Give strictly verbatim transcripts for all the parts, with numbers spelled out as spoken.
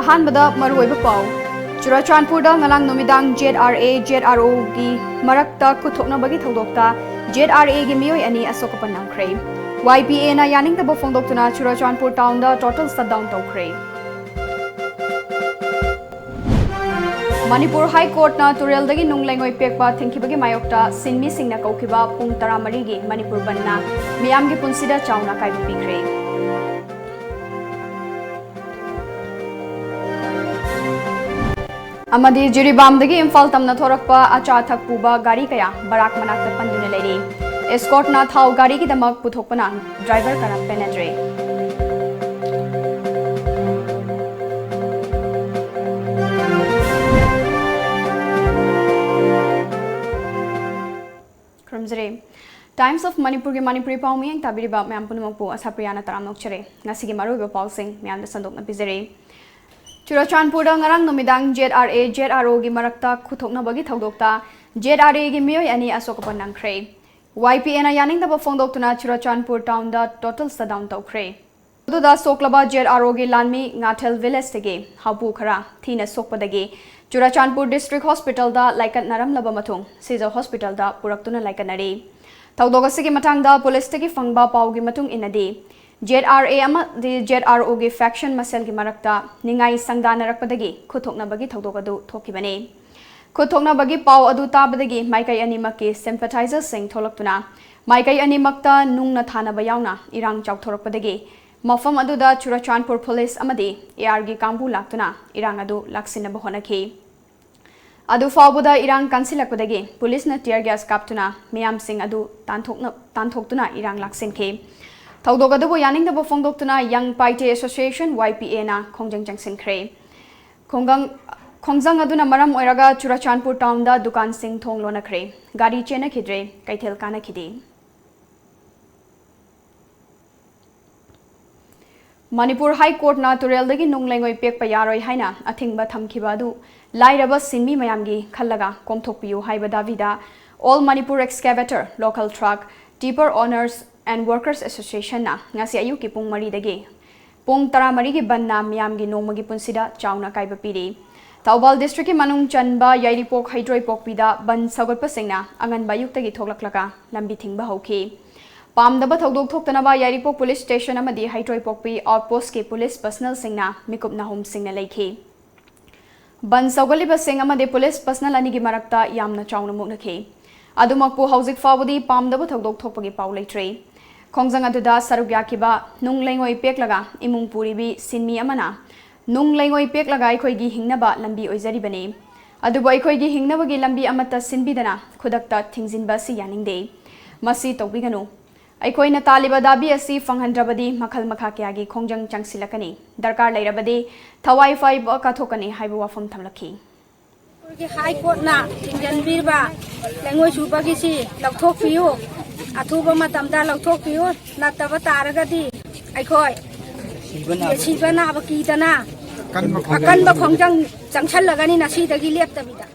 ꯑꯍꯥꯟꯕꯗ ꯃꯔꯨꯑꯣꯏꯕ ꯄꯥꯎ꯫ ꯆꯨꯔꯥꯆꯥꯟꯄꯨꯔꯗ ꯉꯔꯥꯡ ꯅꯨꯃꯤꯗꯥꯡ Z R A, Z R ꯑꯣꯒꯤ ꯃꯔꯛꯇ ꯈꯨꯠꯊꯣꯛꯅꯕꯒꯤ ꯊꯧꯗꯣꯛꯇ ꯖꯦꯠ ꯑꯥꯔ ꯑꯦꯒꯤ ꯃꯤꯑꯣꯏ ꯑꯅꯤ ꯑꯁꯣꯛ ꯑꯄꯟ ꯅꯪꯈ꯭ꯔꯦ꯫ ꯋꯥꯏ ꯄꯤ ꯑꯦꯅ ꯌꯥꯅꯤꯡꯗꯕ ꯐꯣꯡꯗꯣꯛꯇꯨꯅ ꯆꯨꯔꯥꯆꯥꯟꯄꯨꯔ ꯇꯥꯎꯟꯗ ꯇꯣꯇꯦꯜ ꯁꯠꯗꯥꯎꯟ ꯇꯧꯈ꯭ꯔꯦ꯫ ꯃꯅꯤꯄꯨꯔ ꯍꯥꯏ ꯀꯣꯔꯠꯅ ꯇꯨꯔꯦꯜꯗꯒꯤ ꯅꯨꯡ ꯂꯩꯉꯣꯏ ꯄꯦꯛꯄ ꯊꯤꯡꯈꯤꯕꯒꯤ ꯃꯥꯌꯣꯛꯇ ꯁꯤꯟꯃꯤꯁꯤꯡꯅ ꯀꯧꯈꯤꯕ ꯄꯨꯡ ꯇꯔꯥꯃꯔꯤꯒꯤ ꯃꯅꯤꯄꯨꯔ ꯕꯟꯗꯅ ꯃꯤꯌꯥꯝꯒꯤ ꯄꯨꯟꯁꯤꯗ ꯆꯥꯎꯅ ꯑꯀꯥꯏꯕ ꯄꯤꯈ꯭ꯔꯦ꯫ ꯑꯃꯗꯤ ꯖꯤꯔꯤꯕꯥꯝꯗꯒꯤ ꯏꯝꯐꯥꯜ ꯇꯝꯅ ꯊꯣꯔꯛꯄ ꯑꯆꯥ ꯑꯊꯛ ꯄꯨꯕ ꯒꯥꯔꯤ ꯀꯌꯥ ꯕꯔꯥꯛ ꯃꯅꯥꯛꯇ ꯄꯟꯗꯨꯅ ꯂꯩꯔꯤ꯫ ꯑꯦꯁꯀꯣꯔꯠꯅ ꯊꯥꯎ ꯒꯥꯔꯤꯒꯤꯗꯃꯛ ꯄꯨꯊꯣꯛꯄꯅ ꯗ꯭ꯔꯥꯏꯚꯔ ꯀꯔꯝ ꯄꯦꯟꯅꯗ꯭ꯔꯦ꯫ ꯈꯨꯔꯨꯝꯖꯔꯤ꯫ Times of ꯃꯅꯤꯄꯨꯔꯒꯤ ꯃꯅꯤꯄꯨꯔꯤ ꯄꯥꯎ ꯃꯤꯠꯌꯦꯡ ꯇꯥꯕꯤꯔꯤꯕ ꯃꯌꯥꯝ ꯄꯨꯝꯅꯃꯛꯄꯨ ꯑꯁꯥꯄ꯭ꯔꯤꯌꯥꯅ ꯇꯔꯥꯝꯅ ꯑꯣꯛꯆꯔꯤ꯫ ꯉꯁꯤꯒꯤ ꯃꯔꯨꯑꯣꯏꯕ ꯄꯥꯎꯁꯤꯡ ꯃꯌꯥꯝꯗ ꯁꯟꯗꯣꯛꯅ ꯄꯤꯖꯔꯤ꯫ ꯆꯨꯔꯥꯆꯥꯟꯄꯨꯔꯗ ꯉꯔꯥꯡ ꯅꯨꯃꯤꯗꯥꯡ Z R A, Z R ꯑꯣꯒꯤ ꯃꯔꯛꯇ ꯈꯨꯠꯊꯣꯛꯅꯕꯒꯤ ꯊꯧꯗꯣꯛꯇ ꯖꯦꯠ ꯑꯥꯔ ꯑꯦꯒꯤ ꯃꯤꯑꯣꯏ ꯑꯅꯤ ꯑꯁꯣꯛ ꯑꯄꯟ ꯅꯪꯈ꯭ꯔꯦ꯫ ꯋꯥꯏ ꯄꯤ ꯑꯦꯅ ꯌꯥꯅꯤꯡꯗꯕ ꯐꯣꯡꯗꯣꯛꯇꯨꯅ ꯆꯨꯔꯥꯆꯥꯟꯄꯨꯔ ꯇꯥꯎꯟꯗ ꯇꯣꯇꯦꯜ ꯁꯠꯗꯥꯎꯟ ꯇꯧꯈ꯭ꯔꯦ꯫ ꯑꯗꯨꯗ ꯁꯣꯛꯂꯕ ꯖꯦꯠ ꯑꯥꯔ ꯑꯣꯒꯤ ꯂꯥꯟꯃꯤ ꯉꯥꯊꯦꯜ ꯚꯤꯂꯦꯖꯇꯒꯤ ꯍꯥꯎꯄꯨ ꯈꯔ ꯊꯤꯅ ꯁꯣꯛꯄꯗꯒꯤ ꯆꯨꯔꯥꯆꯥꯟꯄꯨꯔ ꯗꯤꯁꯇ꯭ꯔꯤꯛ ꯍꯣꯁꯄꯤꯇꯥꯜꯗ ꯂꯥꯏꯀꯠꯅꯔꯝꯂꯕ ꯃꯇꯨꯡ ꯁꯤꯖ ꯍꯣꯁꯄꯤꯇꯥꯜꯗ ꯄꯨꯔꯛꯇꯨꯅ ꯂꯥꯏꯀꯠꯅꯔꯤ꯫ ꯊꯧꯗꯣꯛ ꯑꯁꯤꯒꯤ ꯃꯇꯥꯡꯗ ꯄꯨꯂꯤꯁꯇꯒꯤ ꯐꯪꯕ ꯄꯥꯎꯒꯤ ꯃꯇꯨꯡ ꯏꯟꯅꯗꯤ, ꯖꯦꯠ ꯑꯥꯔ ꯑꯦ ꯑꯃꯗꯤ ꯖꯦꯠ ꯑꯥꯔ ꯑꯣꯒꯤ ꯐꯦꯛꯁꯟ ꯃꯁꯦꯜꯒꯤ ꯃꯔꯛꯇ ꯅꯤꯡꯉꯥꯏ ꯁꯪꯗꯥꯅꯔꯛꯄꯗꯒꯤ ꯈꯨꯠꯊꯣꯛꯅꯕꯒꯤ ꯊꯧꯗꯣꯛ ꯑꯗꯨ ꯊꯣꯛꯈꯤꯕꯅꯤ꯫ ꯈꯨꯠꯊꯣꯛꯅꯕꯒꯤ ꯄꯥꯎ ꯑꯗꯨ ꯇꯥꯕꯗꯒꯤ ꯃꯥꯏꯀꯩ ꯑꯅꯤꯃꯛꯀꯤ ꯁꯤꯝꯄꯊꯥꯏꯖꯔꯁꯤꯡ ꯊꯣꯛꯂꯛꯇꯨꯅ ꯃꯥꯏꯀꯩ ꯑꯅꯤꯃꯛꯇ ꯅꯨꯡꯅ ꯊꯥꯅꯕ ꯌꯥꯎꯅ ꯏꯔꯥꯡ ꯆꯥꯎꯊꯣꯔꯛꯄꯗꯒꯤ ꯃꯐꯝ ꯑꯗꯨꯗ ꯆꯨꯔꯥꯆꯥꯟꯄꯨꯔ ꯄꯨꯂꯤꯁ ꯑꯃꯗꯤ ꯑꯦ ꯑꯥꯔꯒꯤ ꯀꯥꯡꯕꯨ ꯂꯥꯛꯇꯨꯅ ꯏꯔꯥꯡ ꯑꯗꯨ ꯂꯥꯛꯁꯤꯟꯅꯕ ꯍꯣꯠꯅꯈꯤ꯫ ꯑꯗꯨ ꯐꯥꯎꯕꯗ ꯏꯔꯥꯡ ꯀꯟꯁꯤꯜꯂꯛꯄꯗꯒꯤ ꯄꯨꯂꯤꯁꯅ tear gas ꯀꯥꯞꯇꯨꯅ ꯃꯤꯌꯥꯝꯁꯤꯡ ꯑꯗꯨ ꯇꯥꯟꯊꯣꯛꯅ-, ꯇꯥꯟꯊꯣꯛꯇꯨꯅ ꯏꯔꯥꯡ ꯂꯥꯛꯁꯤꯟꯈꯤ꯫ ꯊꯧꯗꯣꯛ ꯑꯗꯨꯕꯨ ꯌꯥꯅꯤꯡꯗꯕ ꯐꯣꯡꯗꯣꯛꯇꯨꯅ Young Paite Association, ꯋꯥꯏ ꯄꯤ ꯑꯦꯅ ꯈꯣꯡꯖꯪ ꯆꯪꯁꯤꯟꯈ꯭ꯔꯦ꯫ ꯈꯣꯡꯒꯪ-, ꯈꯣꯡꯖꯪ ꯑꯗꯨꯅ ꯃꯔꯝ ꯑꯣꯏꯔꯒ ꯆꯨꯔꯥꯆꯥꯟꯄꯨꯔ ꯇꯥꯎꯟꯗ ꯗꯨꯀꯥꯟꯁꯤꯡ ꯊꯣꯡ ꯂꯣꯟꯅꯈ꯭ꯔꯦ꯫ ꯒꯥꯔꯤ ꯆꯦꯟꯅꯈꯤꯗ꯭ꯔꯦ, ꯀꯩꯊꯦꯜ ꯀꯥꯅꯈꯤꯗꯦ꯫ ꯃꯅꯤꯄꯨꯔ ꯍꯥꯏ ꯀꯣꯔꯠꯅ ꯇꯨꯔꯦꯜꯗꯒꯤ ꯅꯨꯡ ꯂꯩꯉꯣꯏ ꯄꯦꯛꯄ ꯌꯥꯔꯣꯏ ꯍꯥꯏꯅ ꯑꯊꯤꯡꯕ ꯊꯝꯈꯤꯕ ꯑꯗꯨ ꯂꯥꯏꯔꯕ ꯁꯤꯟꯃꯤ ꯃꯌꯥꯝꯒꯤ ꯈꯜꯂꯒ ꯀꯣꯝꯊꯣꯛꯄꯤꯌꯨ ꯍꯥꯏꯕ ꯗꯥꯕꯤꯗ All Manipur Excavator, Local Truck, Tipper Owners and Workers Associationꯅ ꯉꯁꯤ ꯑꯌꯨꯛꯀꯤ ꯄꯨꯡ ꯃꯔꯤꯗꯒꯤ ꯄꯨꯡ ꯇꯔꯥꯃꯔꯤꯒꯤ ꯕꯟꯅ ꯃꯤꯌꯥꯝꯒꯤ ꯅꯣꯡꯃꯒꯤ ꯄꯨꯟꯁꯤꯗ ꯆꯥꯎꯅ ꯑꯀꯥꯏꯕ ꯄꯤꯔꯤ꯫ ꯊꯧꯕꯥꯜ ꯗꯤꯁꯇ꯭ꯔꯤꯛꯀꯤ ꯃꯅꯨꯡ ꯆꯟꯕ ꯌꯥꯏꯔꯤꯄꯣꯛ ꯍꯩꯗ꯭ꯔꯣꯏꯄꯣꯛꯄꯤꯗ ꯕꯟ ꯁꯧꯒꯠꯄꯁꯤꯡꯅ ꯑꯉꯟꯕ ꯑꯌꯨꯛꯇꯒꯤ ꯊꯣꯛꯂꯛꯂꯒ ꯂꯝꯕꯤ ꯊꯤꯡꯕ ꯍꯧꯈꯤ꯫ ꯄꯥꯝꯗꯕ ꯊꯧꯗꯣꯛ ꯊꯣꯛꯇꯅꯕ ꯌꯥꯏꯔꯤꯄꯣꯛ ꯄꯨꯂꯤꯁ ꯁ꯭ꯇꯦꯁꯟ ꯑꯃꯗꯤ ꯍꯩꯗ꯭ꯔꯣꯏꯄꯣꯛꯄꯤ ꯑꯥꯎꯠꯄꯣꯁꯠꯀꯤ ꯄꯨꯂꯤꯁ ꯄꯔꯁꯅꯦꯜꯁꯤꯡꯅ ꯃꯤꯀꯨꯞ ꯅꯥꯍꯨꯝꯁꯤꯡꯅ ꯂꯩꯈꯤ꯫ ꯕꯟ ꯁꯧꯒꯠꯂꯤꯕꯁꯤꯡ ꯑꯃꯗꯤ ꯄꯨꯂꯤꯁ ꯄꯔꯁꯅꯦꯜ ꯑꯅꯤꯒꯤ ꯃꯔꯛꯇ ꯌꯥꯝꯅ ꯆꯥꯎꯅ ꯃꯨꯛꯅꯈꯤ꯫ ꯑꯗꯨꯃꯛꯄꯨ ꯍꯧꯖꯤꯛ ꯐꯥꯎꯕꯗꯤ ꯄꯥꯝꯗꯕ ꯊꯧꯗꯣꯛ ꯊꯣꯛꯄꯒꯤ ꯄꯥꯎ ꯂꯩꯇ꯭ꯔꯤ꯫ ꯈꯣꯡꯖꯪ ꯑꯗꯨꯗ ꯁꯔꯨꯛ ꯌꯥꯈꯤꯕ ꯅꯨꯡ ꯂꯩꯉꯣꯏ ꯄꯦꯛꯂꯒ ꯏꯃꯨꯡ ꯄꯨꯔꯤꯕꯤ ꯁꯤꯟꯃꯤ ꯑꯃꯅ, "ꯅꯨꯡ ꯂꯩꯉꯣꯏ ꯄꯦꯛꯂꯒ ꯑꯩꯈꯣꯏꯒꯤ ꯍꯤꯡꯅꯕ ꯂꯝꯕꯤ ꯑꯣꯏꯖꯔꯤꯕꯅꯤ꯫ ꯑꯗꯨꯕꯨ ꯑꯩꯈꯣꯏꯒꯤ ꯍꯤꯡꯅꯕꯒꯤ ꯂꯝꯕꯤ ꯑꯃꯠꯇ ꯁꯤꯟꯕꯤꯗꯅ ꯈꯨꯗꯛꯇ ꯊꯤꯡꯖꯤꯟꯕ ꯑꯁꯤ ꯌꯥꯅꯤꯡꯗꯦ꯫ ꯃꯁꯤ ꯇꯧꯕꯤꯒꯅꯨ꯫ ꯑꯩꯈꯣꯏꯅ ꯇꯥꯜꯂꯤꯕ ꯗꯥꯕꯤ ꯑꯁꯤ ꯐꯪꯍꯟꯗ꯭ꯔꯕꯗꯤ ꯃꯈꯜ ꯃꯈꯥ ꯀꯌꯥꯒꯤ ꯈꯣꯡꯖꯪ ꯆꯪꯁꯤꯜꯂꯛꯀꯅꯤ꯫ ꯗꯔꯀꯥꯔ ꯂꯩꯔꯕꯗꯤ ꯊꯋꯥꯏ ꯐꯥꯏꯕ ꯀꯠꯊꯣꯛꯀꯅꯤ" ꯍꯥꯏꯕ ꯋꯥꯐꯝ ꯊꯝꯂꯛꯈꯤ꯫ ꯑꯩꯈꯣꯏꯒꯤ ꯍꯥꯏ ꯀꯣꯔꯠꯅ ꯊꯤꯡꯖꯤꯟꯕꯤꯔꯤꯕ ꯂꯩꯉꯣꯏ ꯁꯨꯕꯒꯤꯁꯤ ꯂꯧꯊꯣꯛꯄꯤꯌꯨ, ꯑꯊꯨꯕ ꯃꯇꯝꯗ ꯂꯧꯊꯣꯛꯄꯤꯌꯨ, ꯅꯠꯇꯕ ꯇꯥꯔꯒꯗꯤ ꯑꯩꯈꯣꯏ ꯁꯤꯕ ꯅꯥꯕ ꯀꯤꯗꯅ ꯑꯀꯟꯕ ꯈꯣꯡꯖꯪ ꯆꯪꯁꯜꯂꯒꯅꯤ ꯉꯁꯤꯗꯒꯤ ꯂꯦꯞꯇꯕꯤꯗ꯫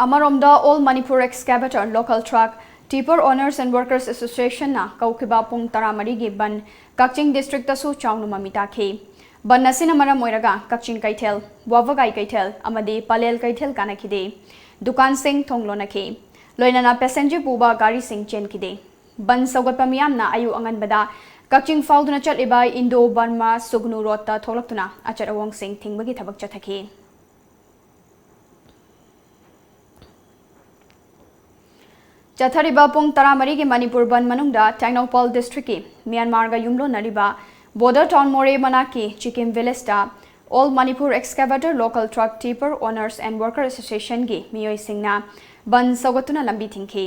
ꯑꯃꯔꯣꯝꯗ, All Manipur Excavator Local Truck Tipper Owners and Workers Associationꯅ ꯀꯧꯈꯤꯕ ꯄꯨꯡ ꯇꯔꯥꯃꯔꯤꯒꯤ ꯕꯟ ꯀꯛꯆꯤꯡ ꯗꯤꯁꯇ꯭ꯔꯤꯛꯇꯁꯨ ꯆꯥꯎꯅ ꯃꯃꯤ ꯇꯥꯈꯤ꯫ ꯕꯟ ꯑꯁꯤꯅ ꯃꯔꯝ ꯑꯣꯏꯔꯒ ꯀꯛꯆꯤꯡ ꯀꯩꯊꯦꯜ, ꯋꯥꯕꯒꯥꯏ ꯀꯩꯊꯦꯜ ꯑꯃꯗꯤ ꯄꯂꯦꯜ ꯀꯩꯊꯦꯜ ꯀꯥꯟꯅꯈꯤꯗꯦ꯫ ꯗꯨꯀꯥꯟꯁꯤꯡ ꯊꯣꯡ ꯂꯣꯟꯅꯈꯤ꯫ ꯂꯣꯏꯅꯅ ꯄꯦꯁꯦꯟꯖꯔ ꯄꯨꯕ ꯒꯥꯔꯤꯁꯤꯡ ꯆꯦꯟꯈꯤꯗꯦ꯫ ꯕꯟ ꯁꯧꯒꯠꯄ ꯃꯤꯌꯥꯝꯅ ꯑꯌꯨꯛ ꯑꯉꯟꯕꯗ ꯀꯛꯆꯤꯡ ꯐꯥꯎꯗꯨꯅ ꯆꯠꯂꯤꯕ ꯏꯟꯗꯣ ꯕꯔꯃꯥ ꯁꯨꯒꯅꯨ ꯔꯣꯗꯇ ꯊꯣꯛꯂꯛꯇꯨꯅ ꯑꯆꯠ ꯑꯋꯣꯡꯁꯤꯡ ꯊꯤꯡꯕꯒꯤ ꯊꯕꯛ ꯆꯠꯊꯈꯤ꯫ ꯆꯠꯊꯔꯤꯕ ꯄꯨꯡ ꯇꯔꯥꯃꯔꯤꯒꯤ ꯃꯅꯤꯄꯨꯔ ꯕꯟ ꯃꯅꯨꯡꯗ ꯇꯦꯡꯅꯧꯄꯥꯜ ꯗꯤꯁꯇ꯭ꯔꯤꯛꯀꯤ ꯃ꯭ꯌꯥꯟꯃꯥꯔꯒ ꯌꯨꯝꯂꯣꯟꯅꯔꯤꯕ ꯕꯣꯔꯗꯔ ꯇꯥꯎꯟ ꯃꯣꯔꯦ ꯃꯅꯥꯛꯀꯤ ꯆꯤꯀꯤꯝ ꯚꯤꯂꯦꯖꯇ All Manipur Excavator Local Truck Tipper Owners and Worker Associationꯒꯤ ꯃꯤꯑꯣꯏꯁꯤꯡꯅ ꯕꯟ ꯁꯧꯒꯠꯇꯨꯅ ꯂꯝꯕꯤ ꯊꯤꯡꯈꯤ꯫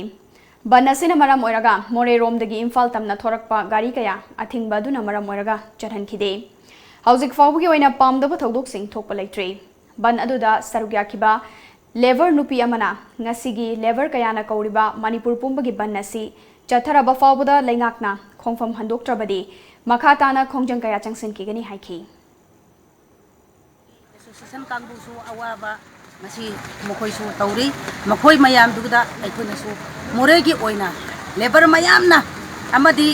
ꯕꯟ ꯑꯁꯤꯅ ꯃꯔꯝ ꯑꯣꯏꯔꯒ ꯃꯣꯔꯦꯔꯣꯝꯗꯒꯤ ꯏꯝꯐꯥꯜ ꯇꯝꯅ ꯊꯣꯔꯛꯄ ꯒꯥꯔꯤ ꯀꯌꯥ ꯑꯊꯤꯡꯕ ꯑꯗꯨꯅ ꯃꯔꯝ ꯑꯣꯏꯔꯒ ꯆꯠꯍꯟꯈꯤꯗꯦ꯫ ꯍꯧꯖꯤꯛ ꯐꯥꯎꯕꯒꯤ ꯑꯣꯏꯅ ꯄꯥꯝꯗꯕ ꯊꯧꯗꯣꯛꯁꯤꯡ ꯊꯣꯛꯄ ꯂꯩꯇ꯭ꯔꯤ꯫ ꯕꯟ ꯑꯗꯨꯗ ꯁꯔꯨꯛ ꯌꯥꯈꯤꯕ ꯂꯦꯕꯔ ꯅꯨꯄꯤ ꯑꯃꯅ, "ꯉꯁꯤꯒꯤ ꯂꯦꯕꯔ ꯀꯌꯥꯅ ꯀꯧꯔꯤꯕ ꯃꯅꯤꯄꯨꯔ ꯄꯨꯝꯕꯒꯤ ꯕꯟ ꯑꯁꯤ ꯆꯠꯊꯔꯕ ꯐꯥꯎꯕꯗ ꯂꯩꯉꯥꯛꯅ ꯈꯣꯡꯐꯝ ꯍꯟꯗꯣꯛꯇ꯭ꯔꯕꯗꯤ ꯃꯈꯥ ꯇꯥꯅ ꯈꯣꯡꯖꯪ ꯀꯌꯥ ꯆꯪꯁꯤꯟꯈꯤꯒꯅꯤ" ꯍꯥꯏꯈꯤ꯫ ꯑꯦꯁꯣꯁꯤꯌꯦꯁꯟ ꯀꯥꯡꯕꯨꯁꯨ ꯑꯋꯥꯕ ꯉꯁꯤ ꯃꯈꯣꯏꯁꯨ ꯇꯧꯔꯤ꯫ ꯃꯈꯣꯏ ꯃꯌꯥꯝꯗꯨꯗ ꯑꯩꯈꯣꯏꯅꯁꯨ ꯃꯣꯔꯦꯒꯤ ꯑꯣꯏꯅ ꯂꯦꯕꯔ ꯃꯌꯥꯝꯅ ꯑꯃꯗꯤ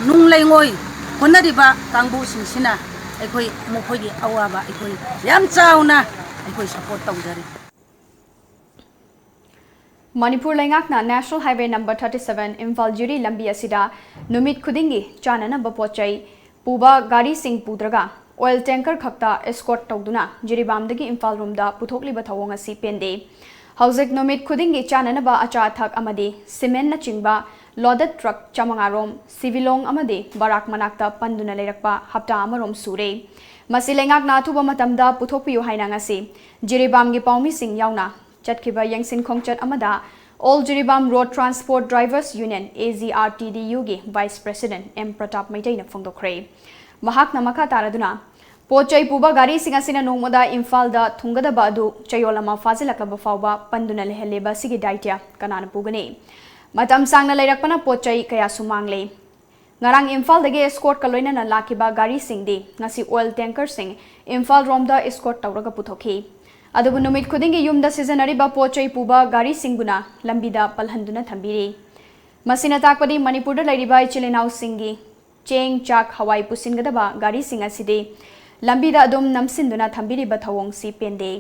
ꯅꯨꯡ ꯂꯩꯉꯣꯏ ꯍꯣꯠꯅꯔꯤꯕ ꯀꯥꯡꯕꯨꯁꯤꯡꯁꯤꯅ ꯑꯩꯈꯣꯏ ꯃꯈꯣꯏꯒꯤ ꯑꯋꯥꯕ ꯑꯩꯈꯣꯏ ꯌꯥꯝ ꯆꯥꯎꯅ ꯑꯩꯈꯣꯏ ꯁꯄꯣꯔꯠ ꯇꯧꯖꯔꯤ꯫ ꯃꯅꯤꯄꯨꯔ ꯂꯩꯉꯥꯛꯅ National Highway number thirty seven Imphal ꯖꯤꯔꯤ ꯂꯝꯕꯤ ꯑꯁꯤꯗ ꯅꯨꯃꯤꯠ ꯈꯨꯗꯤꯡꯒꯤ ꯆꯥꯅꯅꯕ ꯄꯣꯠ ꯆꯩ ꯄꯨꯕ ꯒꯥꯔꯤꯁꯤꯡ ꯄꯨꯗ꯭ꯔꯒ oil tanker ꯈꯛꯇ escort ꯇꯧꯗꯨꯅ ꯖꯤꯔꯤꯕꯥꯝꯗꯒꯤ ꯏꯝꯐꯥꯜ ꯔꯣꯝꯗ ꯄꯨꯊꯣꯛꯂꯤꯕ ꯊꯧꯑꯣꯡ ꯑꯁꯤ ꯄꯦꯟꯗꯦ꯫ ꯍꯧꯖꯤꯛ ꯅꯨꯃꯤꯠ ꯈꯨꯗꯤꯡꯒꯤ ꯆꯥꯅꯅꯕ ꯑꯆꯥ ꯑꯊꯛ ꯑꯃꯗꯤ cementꯅꯆꯤꯡꯕ loaded truck ꯆꯥꯃꯉꯥ ꯔꯣꯝ ꯁꯤꯚꯤꯂꯣꯡ ꯑꯃꯗꯤ ꯕꯔꯥꯛ ꯃꯅꯥꯛꯇ ꯄꯟꯗꯨꯅ ꯂꯩꯔꯛꯄ ꯍꯞꯇꯥ ꯑꯃꯔꯣꯝ ꯁꯨꯔꯦ꯫ ꯃꯁꯤ ꯂꯩꯉꯥꯛꯅ ꯑꯊꯨꯕ ꯃꯇꯝꯗ ꯄꯨꯊꯣꯛꯄꯤꯌꯨ ꯍꯥꯏꯅ ꯉꯁꯤ ꯖꯤꯔꯤꯕꯥꯝꯒꯤ ꯄꯥꯎꯃꯤꯁꯤꯡ ꯌꯥꯎꯅ ꯆꯠꯈꯤꯕ ꯌꯦꯡꯁꯤꯟ ꯈꯣꯡꯆꯠ ꯑꯃꯗ All Jiribam Road Transport Drivers Union, A G R T D U ꯒꯤ Vice President M ꯄ꯭ꯔꯇꯥꯞ ꯃꯩꯇꯩꯅ ꯐꯣꯡꯗꯣꯛꯈ꯭ꯔꯦ꯫ ꯃꯍꯥꯛꯅ ꯃꯈꯥ ꯇꯥꯔꯗꯨꯅ, ꯄꯣꯠ ꯆꯩ ꯄꯨꯕ ꯒꯥꯔꯤꯁꯤꯡ ꯑꯁꯤꯅ ꯅꯣꯡꯃꯗ ꯏꯝꯐꯥꯜꯗ ꯊꯨꯡꯒꯗꯕ ꯑꯗꯨ ꯆꯌꯣꯜ ꯑꯃ ꯐꯥꯖꯤꯜꯂꯛꯂꯕ ꯐꯥꯎꯕ ꯄꯟꯗꯨꯅ ꯂꯩꯍꯜꯂꯤꯕ ꯑꯁꯤꯒꯤ ꯗꯥꯏꯇ꯭ꯌ ꯀꯅꯥꯅ ꯄꯨꯒꯅꯤ? ꯃꯇꯝ ꯁꯥꯡꯅ ꯂꯩꯔꯛꯄꯅ ꯄꯣꯠ ꯆꯩ ꯀꯌꯥꯁꯨ ꯃꯥꯡꯂꯦ꯫ ꯉꯔꯥꯡ ꯏꯝꯐꯥꯜꯗꯒꯤ escortꯀ ꯂꯣꯏꯅꯅ ꯂꯥꯛꯈꯤꯕ ꯒꯥꯔꯤꯁꯤꯡꯗꯤ ꯉꯁꯤ oil tankerꯁꯤꯡ ꯏꯝꯐꯥꯜ ꯔꯣꯝꯗ escort ꯇꯧꯔꯒ ꯄꯨꯊꯣꯛꯈꯤ꯫ ꯑꯗꯨꯕꯨ ꯅꯨꯃꯤꯠ ꯈꯨꯗꯤꯡꯒꯤ ꯌꯨꯝꯗ ꯁꯤꯖꯤꯟꯅꯔꯤꯕ ꯄꯣꯠ ꯆꯩ ꯄꯨꯕ ꯒꯥꯔꯤꯁꯤꯡꯕꯨꯅ ꯂꯝꯕꯤꯗ ꯄꯜꯍꯟꯗꯨꯅ ꯊꯝꯕꯤꯔꯤ꯫ ꯃꯁꯤꯅ ꯇꯥꯛꯄꯗꯤ ꯃꯅꯤꯄꯨꯔꯗ ꯂꯩꯔꯤꯕ ꯏꯆꯤꯜ ꯏꯅꯥꯎꯁꯤꯡꯒꯤ ꯆꯦꯡ, ꯆꯥꯛ, ꯍꯋꯥꯏ ꯄꯨꯁꯤꯟꯒꯗꯕ ꯒꯥꯔꯤꯁꯤꯡ ꯑꯁꯤꯗꯤ ꯂꯝꯕꯤꯗ ꯑꯗꯨꯝ ꯅꯝꯁꯤꯟꯗꯨꯅ ꯊꯝꯕꯤꯔꯤꯕ ꯊꯧꯑꯣꯡꯁꯤ ꯄꯦꯟꯗꯦ꯫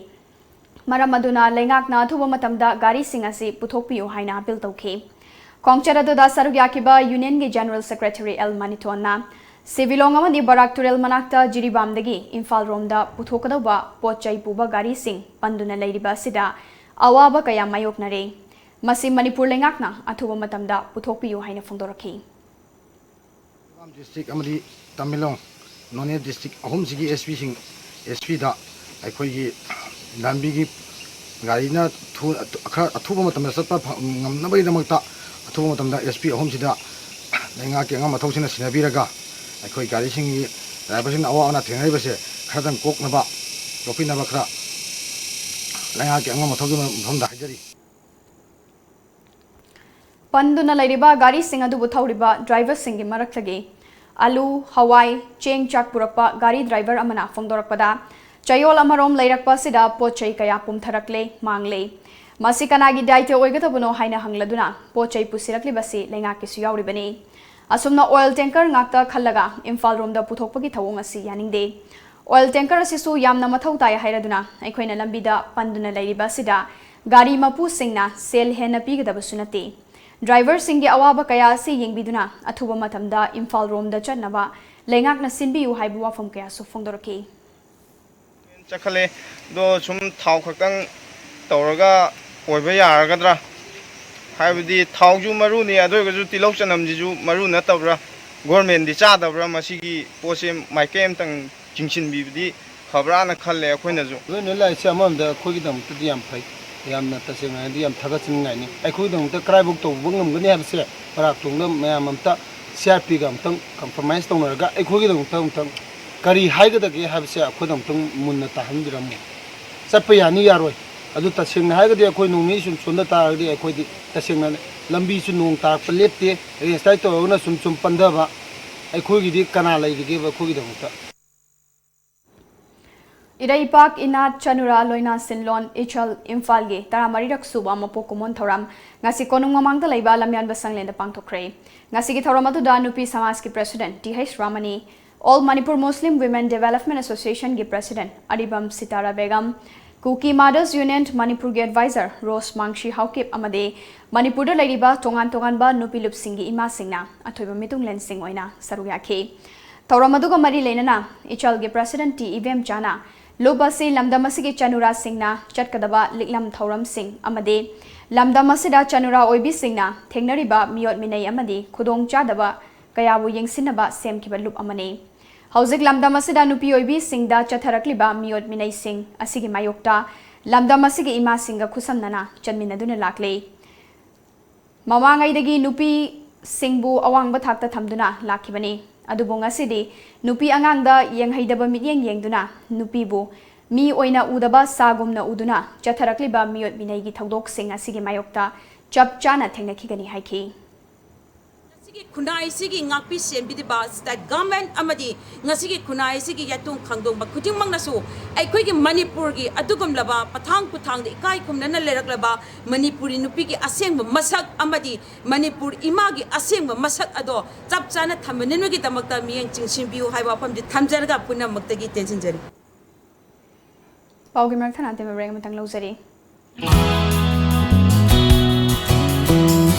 ꯃꯔꯝ ꯑꯗꯨꯅ ꯂꯩꯉꯥꯛꯅ ꯑꯊꯨꯕ ꯃꯇꯝꯗ ꯒꯥꯔꯤꯁꯤꯡ ꯑꯁꯤ ꯄꯨꯊꯣꯛꯄꯤꯌꯨ ꯍꯥꯏꯅ appeal ꯇꯧꯈꯤ꯫ ꯈꯣꯡꯆꯠ ꯑꯗꯨꯗ ꯁꯔꯨꯛ ꯌꯥꯈꯤꯕ Unionꯒꯤ General Secretary L ꯃꯅꯤꯊꯣꯟꯅ ꯁꯤꯚꯤꯂꯣꯡ ꯑꯃꯗꯤ ꯕꯔꯥꯛ ꯇꯨꯔꯦꯜ ꯃꯅꯥꯛꯇ ꯖꯤꯔꯤꯕꯥꯝꯗꯒꯤ ꯏꯝꯐꯥꯜ ꯔꯣꯝꯗ ꯄꯨꯊꯣꯛꯀꯗꯧꯕ ꯄꯣꯠ ꯆꯩ ꯄꯨꯕ ꯒꯥꯔꯤꯁꯤꯡ ꯄꯟꯗꯨꯅ ꯂꯩꯔꯤꯕ ꯑꯁꯤꯗ ꯑꯋꯥꯕ ꯀꯌꯥ ꯃꯥꯌꯣꯛꯅꯔꯦ꯫ ꯃꯁꯤ ꯃꯅꯤꯄꯨꯔ ꯂꯩꯉꯥꯛꯅ ꯑꯊꯨꯕ ꯃꯇꯝꯗ ꯄꯨꯊꯣꯛꯄꯤꯌꯨ ꯍꯥꯏꯅ ꯐꯣꯡꯗꯣꯔꯛꯈꯤ꯫ ꯖꯤꯔꯤꯕꯥꯝ district ꯑꯃꯗꯤ ꯇꯃꯦꯡꯂꯣꯡ, ꯅꯣꯅꯦ district ꯑꯍꯨꯝꯁꯤꯒꯤ SPꯁꯤꯡ, SPꯗ ꯑꯩꯈꯣꯏꯒꯤ ꯂꯝꯕꯤꯒꯤ ꯒꯥꯔꯤꯅ ꯊꯨ-, ꯈꯔ ꯑꯊꯨꯕ ꯃꯇꯝꯗ ꯆꯠꯄ ꯐ-, ꯉꯝꯅꯕꯒꯤꯗꯃꯛꯇ ꯑꯊꯨꯕ ꯃꯇꯝꯗ SP ꯑꯍꯨꯝꯁꯤꯗ ꯂꯩꯉꯥꯛꯀꯤ ꯑꯉꯝ ꯑꯊꯧꯁꯤꯡꯅ ꯁꯤꯟꯅꯕꯤꯔꯒ ꯑꯩꯈꯣꯏ ꯒꯥꯔꯤꯁꯤꯡꯒꯤ driverꯁꯤꯡꯅ ꯑꯋꯥ ꯑꯅꯥ ꯊꯦꯡꯅꯔꯤꯕꯁꯦ ꯈꯔꯗꯪ ꯀꯣꯛꯅꯕ, ꯀꯣꯛꯄꯤꯅꯕ ꯈꯔ ꯂꯩꯉꯥꯛꯀꯤ ꯑꯉꯝ ꯑꯊꯧꯒꯤ ꯃꯐꯝꯗ ꯍꯥꯏꯖꯔꯤ꯫ ꯄꯟꯗꯨꯅ ꯂꯩꯔꯤꯕ ꯒꯥꯔꯤꯁꯤꯡ ꯑꯗꯨꯕꯨ ꯊꯧꯔꯤꯕ driverꯁꯤꯡꯒꯤ ꯃꯔꯛꯇꯒꯤ ꯑꯂꯨ, ꯍꯋꯥꯏ, ꯆꯦꯡ, ꯆꯥꯛ ꯄꯨꯔꯛꯄ ꯒꯥꯔꯤ driver ꯑꯃꯅ ꯐꯣꯡꯗꯣꯔꯛꯄꯗ, ꯆꯌꯣꯜ ꯑꯃꯔꯣꯝ ꯂꯩꯔꯛꯄ ꯑꯁꯤꯗ ꯄꯣꯠ ꯆꯩ ꯀꯌꯥ ꯄꯨꯝꯊꯔꯛꯂꯦ, ꯃꯥꯡꯂꯦ꯫ ꯃꯁꯤ ꯀꯅꯥꯒꯤ ꯗꯥꯏꯇ꯭ꯌ ꯑꯣꯏꯒꯗꯕꯅꯣ ꯍꯥꯏꯅ ꯍꯪꯂꯗꯨꯅ ꯄꯣꯠ ꯆꯩ ꯄꯨꯁꯤꯔꯛꯂꯤꯕꯁꯤ ꯂꯩꯉꯥꯛꯀꯤꯁꯨ ꯌꯥꯎꯔꯤꯕꯅꯤ꯫ ꯑꯁꯨꯝꯅ ꯑꯣꯏꯜ ꯇꯦꯡꯀꯔ ꯉꯥꯛꯇ ꯈꯜꯂꯒ ꯏꯝꯐꯥꯜ ꯔꯣꯝꯗ ꯄꯨꯊꯣꯛꯄꯒꯤ ꯊꯧꯑꯣꯡ ꯑꯁꯤ ꯌꯥꯅꯤꯡꯗꯦ꯫ ꯑꯣꯏꯜ ꯇꯦꯡꯀꯔ ꯑꯁꯤꯁꯨ ꯌꯥꯝꯅ ꯃꯊꯧ ꯇꯥꯏ ꯍꯥꯏꯔꯗꯨꯅ ꯑꯩꯈꯣꯏꯅ ꯂꯝꯕꯤꯗ ꯄꯟꯗꯨꯅ ꯂꯩꯔꯤꯕ ꯑꯁꯤꯗ ꯒꯥꯔꯤ ꯃꯄꯨꯁꯤꯡꯅ ꯁꯦꯜ ꯍꯦꯟꯅ ꯄꯤꯒꯗꯕꯁꯨ ꯅꯠꯇꯦ꯫ ꯗ꯭ꯔꯥꯏꯚꯔꯁꯤꯡꯒꯤ ꯑꯋꯥꯕ ꯀꯌꯥ ꯑꯁꯤ ꯌꯦꯡꯕꯤꯗꯨꯅ ꯑꯊꯨꯕ ꯃꯇꯝꯗ ꯏꯝꯐꯥꯜ ꯔꯣꯝꯗ ꯆꯠꯅꯕ ꯂꯩꯉꯥꯛꯅ ꯁꯤꯟꯕꯤꯌꯨ ꯍꯥꯏꯕ ꯋꯥꯐꯝ ꯀꯌꯥꯁꯨ ꯐꯣꯡꯗꯣꯔꯛꯈꯤ꯫ ꯆꯠꯈꯠꯂꯦ꯫ ꯑꯗꯣ ꯁꯨꯝ ꯊꯥꯎ ꯈꯛꯇꯪ ꯇꯧꯔꯒ ꯑꯣꯏꯕ ꯌꯥꯔꯒꯗ꯭ꯔꯥ? ꯍꯥꯏꯕꯗꯤ ꯊꯥꯎꯁꯨ ꯃꯔꯨꯅꯤ, ꯑꯗꯨ ꯑꯣꯏꯔꯒꯁꯨ ꯇꯤꯜꯍꯧ ꯆꯅꯝꯁꯤꯁꯨ ꯃꯔꯨ ꯅꯠꯇꯕ꯭ꯔꯥ? ꯒꯣꯔꯃꯦꯟꯗꯤ ꯆꯥꯗꯕ꯭ꯔꯥ? ꯃꯁꯤꯒꯤ ꯄꯣꯠꯁꯦ ꯃꯥꯏꯀꯩ ꯑꯃꯇꯪ ꯆꯤꯡꯁꯤꯟꯕꯤꯕꯗꯤ ꯐꯕ꯭ꯔꯥꯅ ꯈꯜꯂꯦ ꯑꯩꯈꯣꯏꯅꯁꯨ꯫ ꯂꯣꯏꯅ ꯂꯥꯛꯏꯁꯦ ꯑꯃꯔꯣꯝꯗ ꯑꯩꯈꯣꯏꯒꯤꯗꯃꯛꯇꯗꯤ ꯌꯥꯝ ꯐꯩ, ꯌꯥꯝꯅ ꯇꯁꯦꯡꯅ ꯍꯥꯏꯔꯗꯤ ꯌꯥꯝ ꯊꯥꯒꯠꯆꯅꯤꯡꯉꯥꯏꯅꯤ꯫ ꯑꯩꯈꯣꯏꯒꯤꯗꯃꯛꯇ ꯀꯔꯥꯏꯐꯥꯎ ꯇꯧꯕ ꯉꯝꯒꯅꯤ ꯍꯥꯏꯕꯁꯦ ꯃꯔꯥꯛꯇꯣꯡꯗ ꯃꯌꯥꯝ ꯑꯝꯇ ꯁꯤ ꯑꯥꯔ ꯄꯤꯒ ꯑꯝꯇꯪ ꯀꯝꯄ꯭ꯔꯣꯃꯥꯏꯁ ꯇꯧꯅꯔꯒ ꯑꯩꯈꯣꯏꯒꯤꯗꯃꯛꯇ ꯑꯝꯇꯪ ꯀꯔꯤ ꯍꯥꯏꯒꯗꯒꯦ ꯍꯥꯏꯕꯁꯦ ꯑꯩꯈꯣꯏꯗ ꯑꯝꯇꯪ ꯃꯨꯟꯅ ꯇꯥꯍꯟꯕꯤꯔꯝꯃꯨ꯫ ꯆꯠꯄ ꯌꯥꯅꯤ ꯌꯥꯔꯣꯏ, ꯑꯗꯨ ꯇꯁꯦꯡꯅ ꯍꯥꯏꯔꯒꯗꯤ ꯑꯩꯈꯣꯏ ꯅꯣꯡ ꯅꯤꯅꯤ ꯁꯨꯝ ꯁꯣꯟꯗ ꯇꯥꯔꯒꯗꯤ ꯑꯩꯈꯣꯏꯗꯤ ꯇꯁꯦꯡꯅ ꯂꯝꯕꯤꯁꯨ ꯅꯣꯡ ꯇꯥꯔꯛꯄ ꯂꯦꯞꯇꯦ, ꯔꯦꯁꯇꯥꯏ ꯇꯧꯔꯒꯅ ꯁꯨꯝ ꯁꯨꯝ ꯄꯟꯊꯕ꯫ ꯑꯩꯈꯣꯏꯒꯤꯗꯤ ꯀꯅꯥ ꯂꯩꯔꯤꯒꯦꯕ ꯑꯩꯈꯣꯏꯒꯤꯗꯃꯛꯇ? ꯏꯔꯩꯄꯥꯛ ꯏꯅꯥꯠ ꯆꯅꯨꯔꯥ ꯂꯣꯏꯅꯥ ꯁꯤꯟꯂꯣꯟ ꯏꯆꯜ ꯏꯝꯐꯥꯜꯒꯤ ꯇꯔꯥꯃꯔꯤꯔꯛ ꯁꯨꯕ ꯃꯄꯣꯛ ꯀꯨꯝꯑꯣꯟ ꯊꯧꯔꯝ ꯉꯁꯤ ꯀꯣꯅꯨꯡ ꯃꯃꯥꯡꯗ ꯂꯩꯕ ꯂꯝꯌꯥꯟꯕ ꯁꯪꯂꯦꯟꯗ ꯄꯥꯡꯊꯣꯛꯈ꯭ꯔꯦ꯫ ꯉꯁꯤꯒꯤ ꯊꯧꯔꯝ ꯑꯗꯨꯗ ꯅꯨꯄꯤ ꯁꯃꯥꯖꯀꯤ ꯄ꯭ꯔꯦꯁꯤꯗꯦꯟꯠ ꯇꯤ ꯍꯩꯁ ꯔꯥꯃꯅꯤ, All Manipur Muslim Women Development Association ꯒꯤ ꯄ꯭ꯔꯦꯁꯤꯗꯦꯟꯠ ꯑꯔꯤꯕꯝ ꯁꯤꯇꯥꯔꯥ ꯕꯦꯒꯝ, ꯀꯨꯀꯤ ꯃꯥꯗꯔꯁ ꯌꯨꯅꯤꯌꯟ ꯃꯅꯤꯄꯨꯔꯒꯤ ꯑꯦꯗꯚꯥꯏꯖꯔ ꯔꯣꯁ ꯃꯥꯡꯁꯤ ꯍꯥꯎꯀꯤꯞ ꯑꯃꯗꯤ ꯃꯅꯤꯄꯨꯔꯗ ꯂꯩꯔꯤꯕ ꯇꯣꯉꯥꯟ ꯇꯣꯉꯥꯟꯕ ꯅꯨꯄꯤ ꯂꯨꯞꯁꯤꯡꯒꯤ ꯏꯃꯥꯁꯤꯡꯅ ꯑꯊꯣꯏꯕ ꯃꯤꯇꯨꯡꯂꯦꯟꯁꯤꯡ ꯑꯣꯏꯅ ꯁꯔꯨꯛ ꯌꯥꯈꯤ꯫ ꯊꯧꯔꯝ ꯑꯗꯨꯒ ꯃꯔꯤ ꯂꯩꯅꯅ ꯏꯆꯜꯒꯤ ꯄ꯭ꯔꯦꯁꯤꯗꯦꯟꯠ ꯇꯤ ꯏꯕꯦꯝꯆꯥꯅ ꯂꯨꯞ ꯑꯁꯤ ꯂꯝꯗꯝ ꯑꯁꯤꯒꯤ ꯆꯅꯨꯔꯥꯁꯤꯡꯅ ꯆꯠꯀꯗꯕ ꯂꯤꯛꯂꯝ ꯊꯧꯔꯝꯁꯤꯡ ꯑꯃꯗꯤ ꯂꯝꯗꯝ ꯑꯁꯤꯗ ꯆꯅꯨꯔꯥ ꯑꯣꯏꯕꯤꯁꯤꯡꯅ ꯊꯦꯡꯅꯔꯤꯕ ꯃꯤꯑꯣꯠ ꯃꯤꯅꯩ ꯑꯃꯗꯤ ꯈꯨꯗꯣꯡꯆꯥꯗꯕ ꯀꯌꯥꯕꯨ ꯌꯦꯡꯁꯤꯟꯅꯕ ꯁꯦꯝꯈꯤꯕ ꯂꯨꯞ ꯑꯃꯅꯤ꯫ ꯍꯧꯖꯤꯛ ꯂꯝꯗꯝ ꯑꯁꯤꯗ ꯅꯨꯄꯤ ꯑꯣꯏꯕꯤꯁꯤꯡꯗ ꯆꯠꯊꯔꯛꯂꯤꯕ ꯃꯤꯑꯣꯠ ꯃꯤꯅꯩꯁꯤꯡ ꯑꯁꯤꯒꯤ ꯃꯥꯌꯣꯛꯇ ꯂꯝꯗꯝ ꯑꯁꯤꯒꯤ ꯏꯃꯥꯁꯤꯡꯒ ꯈꯨꯠꯁꯝꯅꯅ ꯆꯠꯃꯤꯟꯅꯗꯨꯅ ꯂꯥꯛꯂꯤ꯫ ꯃꯃꯥꯡꯉꯩꯗꯒꯤ ꯅꯨꯄꯤꯁꯤꯡꯕꯨ ꯑꯋꯥꯡꯕ ꯊꯥꯛꯇ ꯊꯝꯗꯨꯅ ꯂꯥꯛꯈꯤꯕꯅꯤ꯫ ꯑꯗꯨꯕꯨ ꯉꯁꯤꯗꯤ ꯅꯨꯄꯤ ꯑꯉꯥꯡꯗ ꯌꯦꯡꯍꯩꯗꯕ ꯃꯤꯠꯌꯦꯡ ꯌꯦꯡꯗꯨꯅ ꯅꯨꯄꯤꯕꯨ ꯃꯤ ꯑꯣꯏꯅ ꯎꯗꯕ ꯁꯥꯒꯨꯝꯅ ꯎꯗꯨꯅ ꯆꯠꯊꯔꯛꯂꯤꯕ ꯃꯤꯑꯣꯠ ꯃꯤꯅꯩꯒꯤ ꯊꯧꯗꯣꯛꯁꯤꯡ ꯑꯁꯤꯒꯤ ꯃꯥꯌꯣꯛꯇ ꯆꯞ ꯆꯥꯅ ꯊꯦꯡꯅꯈꯤꯒꯅꯤ ꯍꯥꯏꯈꯤ꯫ ꯉꯁꯤ ꯈꯨꯟꯅꯥꯏꯁꯤꯒꯤ ꯉꯥꯛꯄꯤ ꯁꯦꯟꯕꯤꯔꯤꯕ state government ꯑꯃꯗꯤ ꯉꯁꯤꯒꯤ ꯈꯨꯟꯅꯥꯏꯁꯤꯒꯤ ꯌꯥꯏꯇꯣꯡ ꯈꯥꯡꯗꯣꯡꯕ ꯈꯨꯗꯤꯡꯃꯛꯅꯁꯨ ꯑꯩꯈꯣꯏꯒꯤ ꯃꯅꯤꯄꯨꯔꯒꯤ ꯑꯗꯨꯒꯨꯝꯂꯕ ꯄꯊꯥꯡ ꯈꯨꯊꯥꯡꯗ ꯏꯀꯥꯏ ꯈꯨꯝꯅꯅ ꯂꯩꯔꯛꯂꯕ ꯃꯅꯤꯄꯨꯔꯤ ꯅꯨꯄꯤꯒꯤ ꯑꯁꯦꯡꯕ ꯃꯁꯛ ꯑꯃꯗꯤ ꯃꯅꯤꯄꯨꯔ ꯏꯃꯥꯒꯤ ꯑꯁꯦꯡꯕ ꯃꯁꯛ ꯑꯗꯣ ꯆꯞ ꯆꯥꯅ ꯊꯝꯕꯅꯤꯅꯒꯤꯗꯃꯛꯇ ꯃꯤꯠꯌꯦꯡ ꯆꯤꯡꯁꯤꯟꯕꯤꯌꯨ ꯍꯥꯏꯕ ꯋꯥꯐꯝꯁꯤ ꯊꯝꯖꯔꯒ ꯄꯨꯝꯅꯃꯛꯇꯒꯤ ꯇꯦꯟꯁꯤꯟꯖꯔꯤ꯫ ꯄꯥꯎꯒꯤ ꯃꯔꯛ ꯊꯠꯅ ꯑꯇꯦꯟꯕ break ꯑꯃꯇꯪ ꯂꯧꯖꯔꯤ꯫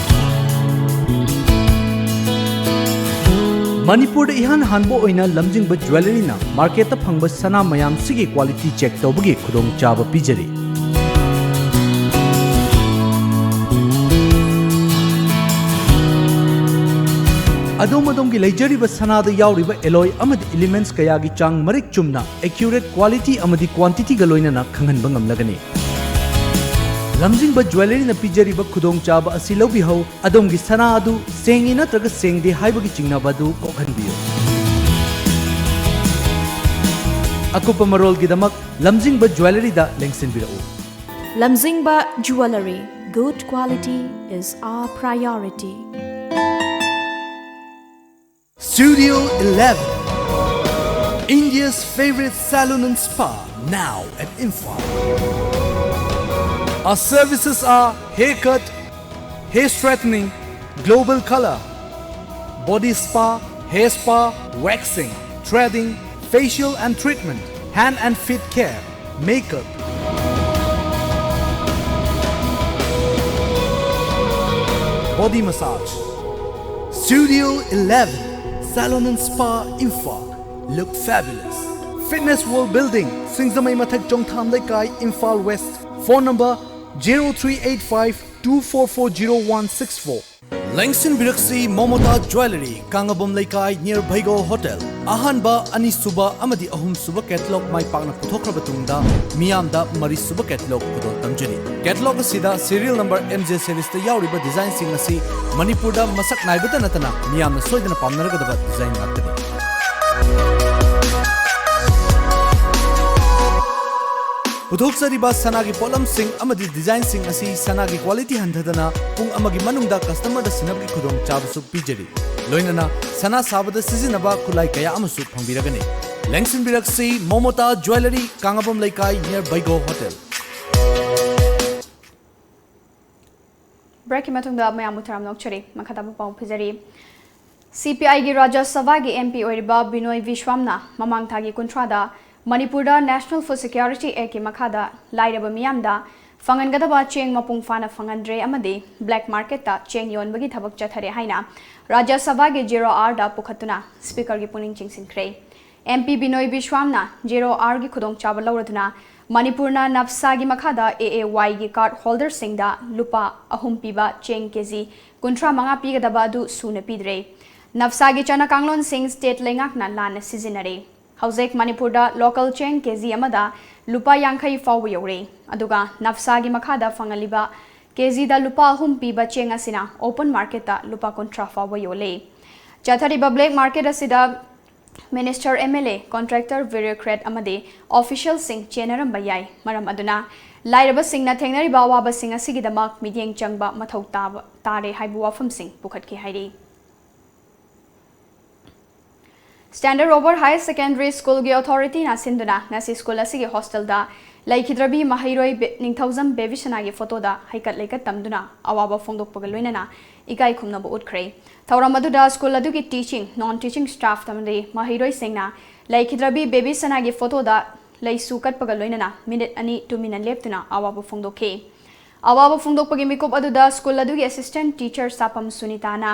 ꯃꯅꯤꯄꯨꯔꯗ ꯏꯍꯥꯟ ꯍꯥꯟꯕ ꯑꯣꯏꯅ ꯂꯝꯖꯤꯡꯕ ꯖ꯭ꯋꯦꯂꯔꯤꯅ ꯃꯥꯔꯀꯦꯠꯇ ꯐꯪꯕ ꯁꯅꯥ ꯃꯌꯥꯝꯁꯤꯒꯤ quality check ꯇꯧꯕꯒꯤ ꯈꯨꯗꯣꯡꯆꯥꯕ ꯄꯤꯖꯔꯤ꯫ ꯑꯗꯣꯝ ꯑꯗꯣꯝꯒꯤ ꯂꯩꯖꯔꯤꯕ ꯁꯅꯥꯗ ꯌꯥꯎꯔꯤꯕ alloy ꯑꯃꯗꯤ elements ꯀꯌꯥꯒꯤ ꯆꯥꯡ ꯃꯔꯤꯛ ꯆꯨꯝꯅ, accurate quality ꯑꯃꯗꯤ quantity ꯒ ꯂꯣꯏꯅꯅ ꯈꯪꯍꯟꯕ ꯉꯝꯂꯒꯅꯤ꯫ ꯂꯝꯖꯤꯡꯕ ꯖ꯭ꯋꯦꯂꯔꯤꯅ ꯄꯤꯖꯔꯤꯕ ꯈꯨꯗꯣꯡꯆꯥꯕ ꯑꯁꯤ ꯂꯧꯕꯤꯍꯧ, ꯑꯗꯣꯝꯒꯤ ꯁꯅꯥ ꯑꯗꯨ ꯁꯦꯡꯉꯤ ꯅꯠꯇ꯭ꯔꯒ ꯁꯦꯡꯗꯦ ꯍꯥꯏꯕꯒꯤ ꯆꯤꯡꯅꯕ ꯑꯗꯨ ꯀꯣꯛꯍꯟꯕꯤꯌꯨ꯫ ꯑꯀꯨꯞꯄ ꯃꯔꯣꯜꯒꯤꯗꯃꯛ ꯂꯝꯖꯤꯡꯕ ꯖ꯭ꯋꯦꯂꯔꯤꯗ ꯂꯦꯡꯁꯤꯟꯕꯤꯔꯛꯎ꯫ Lamzingba Jewellery, good quality is our priority. Studio eleven, India's favorite salon and spa, now at Imphal. Our services are haircut, hair straightening, global color, body spa, hair spa, waxing, threading, facial and treatment, hand and feet care, makeup, body massage. Studio eleven, Salon and Spa, Imphal. Look fabulous. Fitness World Building, Singzamei Mathak Chongtham Leikai, Imphal West. Phone number zero three eight five two four four zero one six four. ꯂꯦꯡꯁꯤꯟꯕꯤꯔꯛꯁꯤ Momota jewellery, Kangabam ꯂꯩꯀꯥꯏ, near ꯚꯩꯒꯣ hotel. ꯑꯍꯥꯟꯕ, ꯑꯅꯤꯁꯨꯕ ꯑꯃꯗꯤ ꯑꯍꯨꯝꯁꯨꯕ catalogue ꯃꯥꯏ ꯄꯥꯛꯅ ꯄꯨꯊꯣꯛꯈ꯭ꯔꯕ ꯇꯨꯡꯗ, ꯃꯤꯌꯥꯝꯗ ꯃꯔꯤꯁꯨꯕ catalogue ꯈꯨꯗꯣꯜ ꯇꯝꯖꯔꯤ꯫ ꯀꯦꯇꯂꯣꯛ ꯑꯁꯤꯗ serial number M J series ꯇ ꯌꯥꯎꯔꯤꯕ ꯗꯤꯖꯥꯏꯟꯁꯤꯡ ꯑꯁꯤ ꯃꯅꯤꯄꯨꯔꯗ ꯃꯁꯛ ꯅꯥꯏꯕꯇ ꯅꯠꯇꯅ ꯃꯤꯌꯥꯝꯅ ꯁꯣꯏꯗꯅ ꯄꯥꯝꯅꯔꯒꯗꯕ ꯗꯤꯖꯥꯏꯟ ꯉꯥꯛꯇꯅꯤ꯫ ꯄꯨꯊꯣꯛꯆꯔꯤꯕ ꯁꯅꯥꯒꯤ ꯄꯣꯠꯂꯝꯁꯤꯡ ꯑꯃꯗꯤ ꯗꯤꯖꯥꯏꯟꯁꯤꯡ ꯑꯁꯤ ꯁꯅꯥꯒꯤ ꯀ꯭ꯋꯥꯂꯤꯇꯤ ꯍꯟꯊꯗꯅ ꯄꯨꯡ ꯑꯃꯒꯤ ꯃꯅꯨꯡꯗ ꯀꯁꯇꯃꯔꯗ ꯁꯤꯟꯅꯕꯒꯤ ꯈꯨꯗꯣꯡꯆꯥꯕꯁꯨ ꯄꯤꯖꯔꯤ꯫ ꯂꯣꯏꯅꯅ ꯁꯅꯥ ꯁꯥꯕꯗ ꯁꯤꯖꯤꯟꯅꯕ ꯈꯨꯠꯂꯥꯏ ꯀꯌꯥ ꯑꯃꯁꯨ ꯐꯪꯕꯤꯔꯒꯅꯤ꯫ ꯂꯦꯡꯁꯤꯟꯕꯤꯔꯛꯁꯤ ꯃꯣꯃꯣꯇꯥ ꯖ꯭ꯋꯦꯂꯔꯤ, ꯀꯥꯡꯉꯕꯝ ꯂꯩꯀꯥꯏ, near ꯕꯩꯒꯣ ꯍꯣꯇꯦꯜ꯫ ꯕ꯭ꯔꯦꯛꯀꯤ ꯃꯇꯨꯡꯗ ꯃꯌꯥꯝꯕꯨ ꯊꯔꯝ ꯅꯣꯛꯆꯔꯤ꯫ ꯃꯈꯥ ꯇꯥꯕ ꯄꯥꯎ ꯄꯤꯖꯔꯤ꯫ ꯁꯤ ꯄꯤ ꯑꯥꯏꯒꯤ ꯔꯥꯖ꯭ꯌ ꯁꯚꯥꯒꯤ ꯑꯦꯝ ꯄꯤ ꯑꯣꯏꯔꯤꯕ ꯕꯤꯅꯣꯏ ꯕꯤꯁ꯭ꯋꯥꯝꯅ ꯃꯃꯥꯡ ꯊꯥꯒꯤ ꯀꯨꯟꯊ꯭ꯔꯥꯗ ꯃꯅꯤꯄꯨꯔꯗ National Food Security Actꯀꯤ ꯃꯈꯥꯗ ꯂꯥꯏꯔꯕ ꯃꯤꯌꯥꯝꯗ ꯐꯪꯍꯟꯒꯗꯕ ꯆꯦꯡ ꯃꯄꯨꯡ ꯐꯥꯅ ꯐꯪꯍꯟꯗ꯭ꯔꯦ ꯑꯃꯗꯤ black marketꯇ ꯆꯦꯡ ꯌꯣꯟꯕꯒꯤ ꯊꯕꯛ ꯆꯠꯊꯔꯦ ꯍꯥꯏꯅ ꯔꯥꯖ꯭ꯌ ꯁꯚꯥꯒꯤ Zero Hourꯗ ꯄꯨꯈꯠꯇꯨꯅ Speakerꯒꯤ ꯄꯨꯛꯅꯤꯡ ꯆꯤꯡꯁꯤꯟꯈ꯭ꯔꯦ꯫ ꯑꯦꯝ ꯄꯤ ꯕꯤꯅꯣꯏ ꯕꯤꯁ꯭ꯋꯥꯝꯅ Zero Hourꯒꯤ ꯈꯨꯗꯣꯡꯆꯥꯕ ꯂꯧꯔꯗꯨꯅ ꯃꯅꯤꯄꯨꯔꯅ NAFSAꯒꯤ ꯃꯈꯥꯗ A A Yꯒꯤ card holderꯁꯤꯡꯗ ꯂꯨꯄꯥ ꯑꯍꯨꯝ ꯄꯤꯕ ꯆꯦꯡ ꯀꯦꯖꯤ ꯀꯨꯟꯊ꯭ꯔꯥ ꯃꯉꯥ ꯄꯤꯒꯗꯕ ꯑꯗꯨ ꯁꯨꯅ ꯄꯤꯗ꯭ꯔꯦ꯫ NAFSAꯒꯤ ꯆꯠꯅ ꯀꯥꯡꯂꯣꯟꯁꯤꯡ state ꯂꯩꯉꯥꯛꯅ ꯂꯥꯟꯅ ꯁꯤꯖꯤꯟꯅꯔꯦ꯫ ꯍꯧꯖꯤꯛ ꯃꯅꯤꯄꯨꯔꯗ local ꯆꯦꯡ ꯀꯦꯖꯤ ꯑꯃꯗ ꯂꯨꯄꯥ ꯌꯥꯡꯈꯩ ꯐꯥꯎꯕ ꯌꯧꯔꯦ꯫ ꯑꯗꯨꯒ NAFSAꯒꯤ ꯃꯈꯥꯗ ꯐꯪꯍꯜꯂꯤꯕ ꯀꯦꯖꯤꯗ ꯂꯨꯄꯥ ꯑꯍꯨꯝ ꯄꯤꯕ ꯆꯦꯡ ꯑꯁꯤꯅ open marketꯇ ꯂꯨꯄꯥ ꯀꯨꯟꯊ꯭ꯔꯥ ꯐꯥꯎꯕ ꯌꯣꯜꯂꯦ꯫ ꯆꯠꯊꯔꯤꯕ black market ꯑꯁꯤꯗ minister, M L A, contractor, bureaucrat ꯑꯃꯗꯤ officialꯁꯤꯡ ꯆꯦꯟꯅꯔꯝꯕ ꯌꯥꯏ꯫ ꯃꯔꯝ ꯑꯗꯨꯅ ꯂꯥꯏꯔꯕꯁꯤꯡꯅ ꯊꯦꯡꯅꯔꯤꯕ ꯑꯋꯥꯕꯁꯤꯡ ꯑꯁꯤꯒꯤꯗꯃꯛ ꯃꯤꯠꯌꯦꯡ ꯆꯪꯕ ꯃꯊꯧ ꯇꯥꯕ, ꯇꯥꯔꯦ ꯍꯥꯏꯕ ꯋꯥꯐꯝꯁꯤꯡ ꯄꯨꯈꯠꯈꯤ ꯍꯥꯏꯔꯤ꯫ Standard Robert Higher Secondary Schoolꯒꯤ authorityꯅ ꯁꯤꯟꯗꯨꯅ ꯉꯁꯤ school ꯑꯁꯤꯒꯤ hostelꯗ ꯂꯩꯈꯤꯗ꯭ꯔꯕꯤ ꯃꯍꯩꯔꯣꯏ ꯕꯦ-, ꯅꯤꯡꯊꯧꯖꯝ ꯕꯦꯕꯤꯁꯅꯥꯒꯤ photoꯗ ꯍꯩꯀꯠ ꯂꯩꯀꯠ ꯇꯝꯗꯨꯅ ꯑꯋꯥꯕ ꯐꯣꯡꯗꯣꯛꯄꯒ ꯂꯣꯏꯅꯅ ꯏꯀꯥꯏ ꯈꯨꯝꯅꯕ ꯎꯠꯈ꯭ꯔꯦ꯫ ꯊꯧꯔꯝ ꯑꯗꯨꯗ school ꯑꯗꯨꯒꯤ teaching, non-teaching staff ꯑꯃꯗꯤ ꯃꯍꯩꯔꯣꯏꯁꯤꯡꯅ ꯂꯩꯈꯤꯗ꯭ꯔꯕꯤ ꯕꯦꯕꯤꯁꯅꯥꯒꯤ photoꯗ ꯂꯩꯁꯨ ꯀꯠꯄꯒ ꯂꯣꯏꯅꯅ minute ꯑꯅꯤ ꯇꯨꯃꯤꯟꯅ ꯂꯦꯞꯇꯨꯅ ꯑꯋꯥꯕ ꯐꯣꯡꯗꯣꯛꯈꯤ꯫ ꯑꯋꯥꯕ ꯐꯣꯡꯗꯣꯛꯄꯒꯤ ꯃꯤꯀꯨꯞ ꯑꯗꯨꯗ school ꯑꯗꯨꯒꯤ assistant teacher ꯁꯥꯄꯝ ꯁꯨꯅꯤꯇꯥꯅ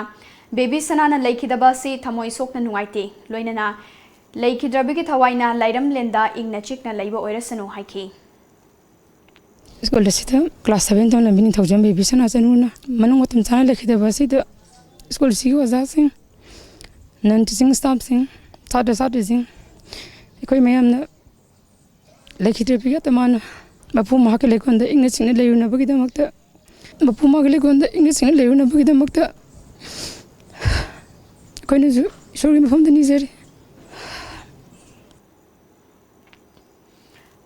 ꯕꯦꯕꯤꯁꯅꯥꯅ ꯂꯩꯈꯤꯗꯕ ꯑꯁꯤ ꯊꯃꯣꯏ ꯁꯣꯛꯅ ꯅꯨꯡꯉꯥꯏꯇꯦ, ꯂꯣꯏꯅꯅ ꯂꯩꯈꯤꯗ꯭ꯔꯕꯤꯒꯤ ꯊꯋꯥꯏꯅ ꯂꯥꯏꯔꯝꯂꯦꯟꯗ ꯏꯪꯅ ꯆꯤꯛꯅ ꯂꯩꯕ ꯑꯣꯏꯔꯁꯅꯨ ꯍꯥꯏꯈꯤ꯫ School ꯑꯁꯤꯗ class seven ꯇꯝꯂꯝꯕꯤ ꯅꯤꯡꯊꯧꯖꯝ ꯕꯦꯕꯤꯁꯅꯥ ꯆꯅꯨꯅ ꯃꯅꯨꯡ ꯃꯇꯝ ꯆꯥꯅ ꯂꯩꯈꯤꯗꯕ ꯑꯁꯤꯗ school ꯑꯁꯤꯒꯤ ꯑꯣꯖꯥꯁꯤꯡ, non-teaching staffꯁꯤꯡ, ꯁꯥꯇ꯭ꯔ ꯁꯥꯇ꯭ꯔꯤꯁꯤꯡ, ꯑꯩꯈꯣꯏ ꯃꯌꯥꯝꯅ ꯂꯩꯈꯤꯗ꯭ꯔꯕꯤ ꯑꯇꯃꯥꯅ ꯃꯄꯨ ꯃꯍꯥꯛꯀꯤ ꯂꯩꯀꯣꯜꯗ ꯏꯪꯅ ꯆꯤꯛꯅ ꯂꯩꯔꯨꯅꯕꯒꯤꯗꯃꯛꯇ, ꯃꯄꯨ ꯃꯍꯥꯛꯀꯤ ꯂꯩꯀꯣꯜꯗ ꯏꯪꯅ ꯆꯤꯛꯅ ꯂꯩꯔꯨꯅꯕꯒꯤꯗꯃꯛꯇ ꯑꯩꯈꯣꯏꯅꯁꯨ ꯏꯁꯣꯔꯒꯤ ꯃꯐꯝꯗ ꯅꯤꯖꯔꯤ꯫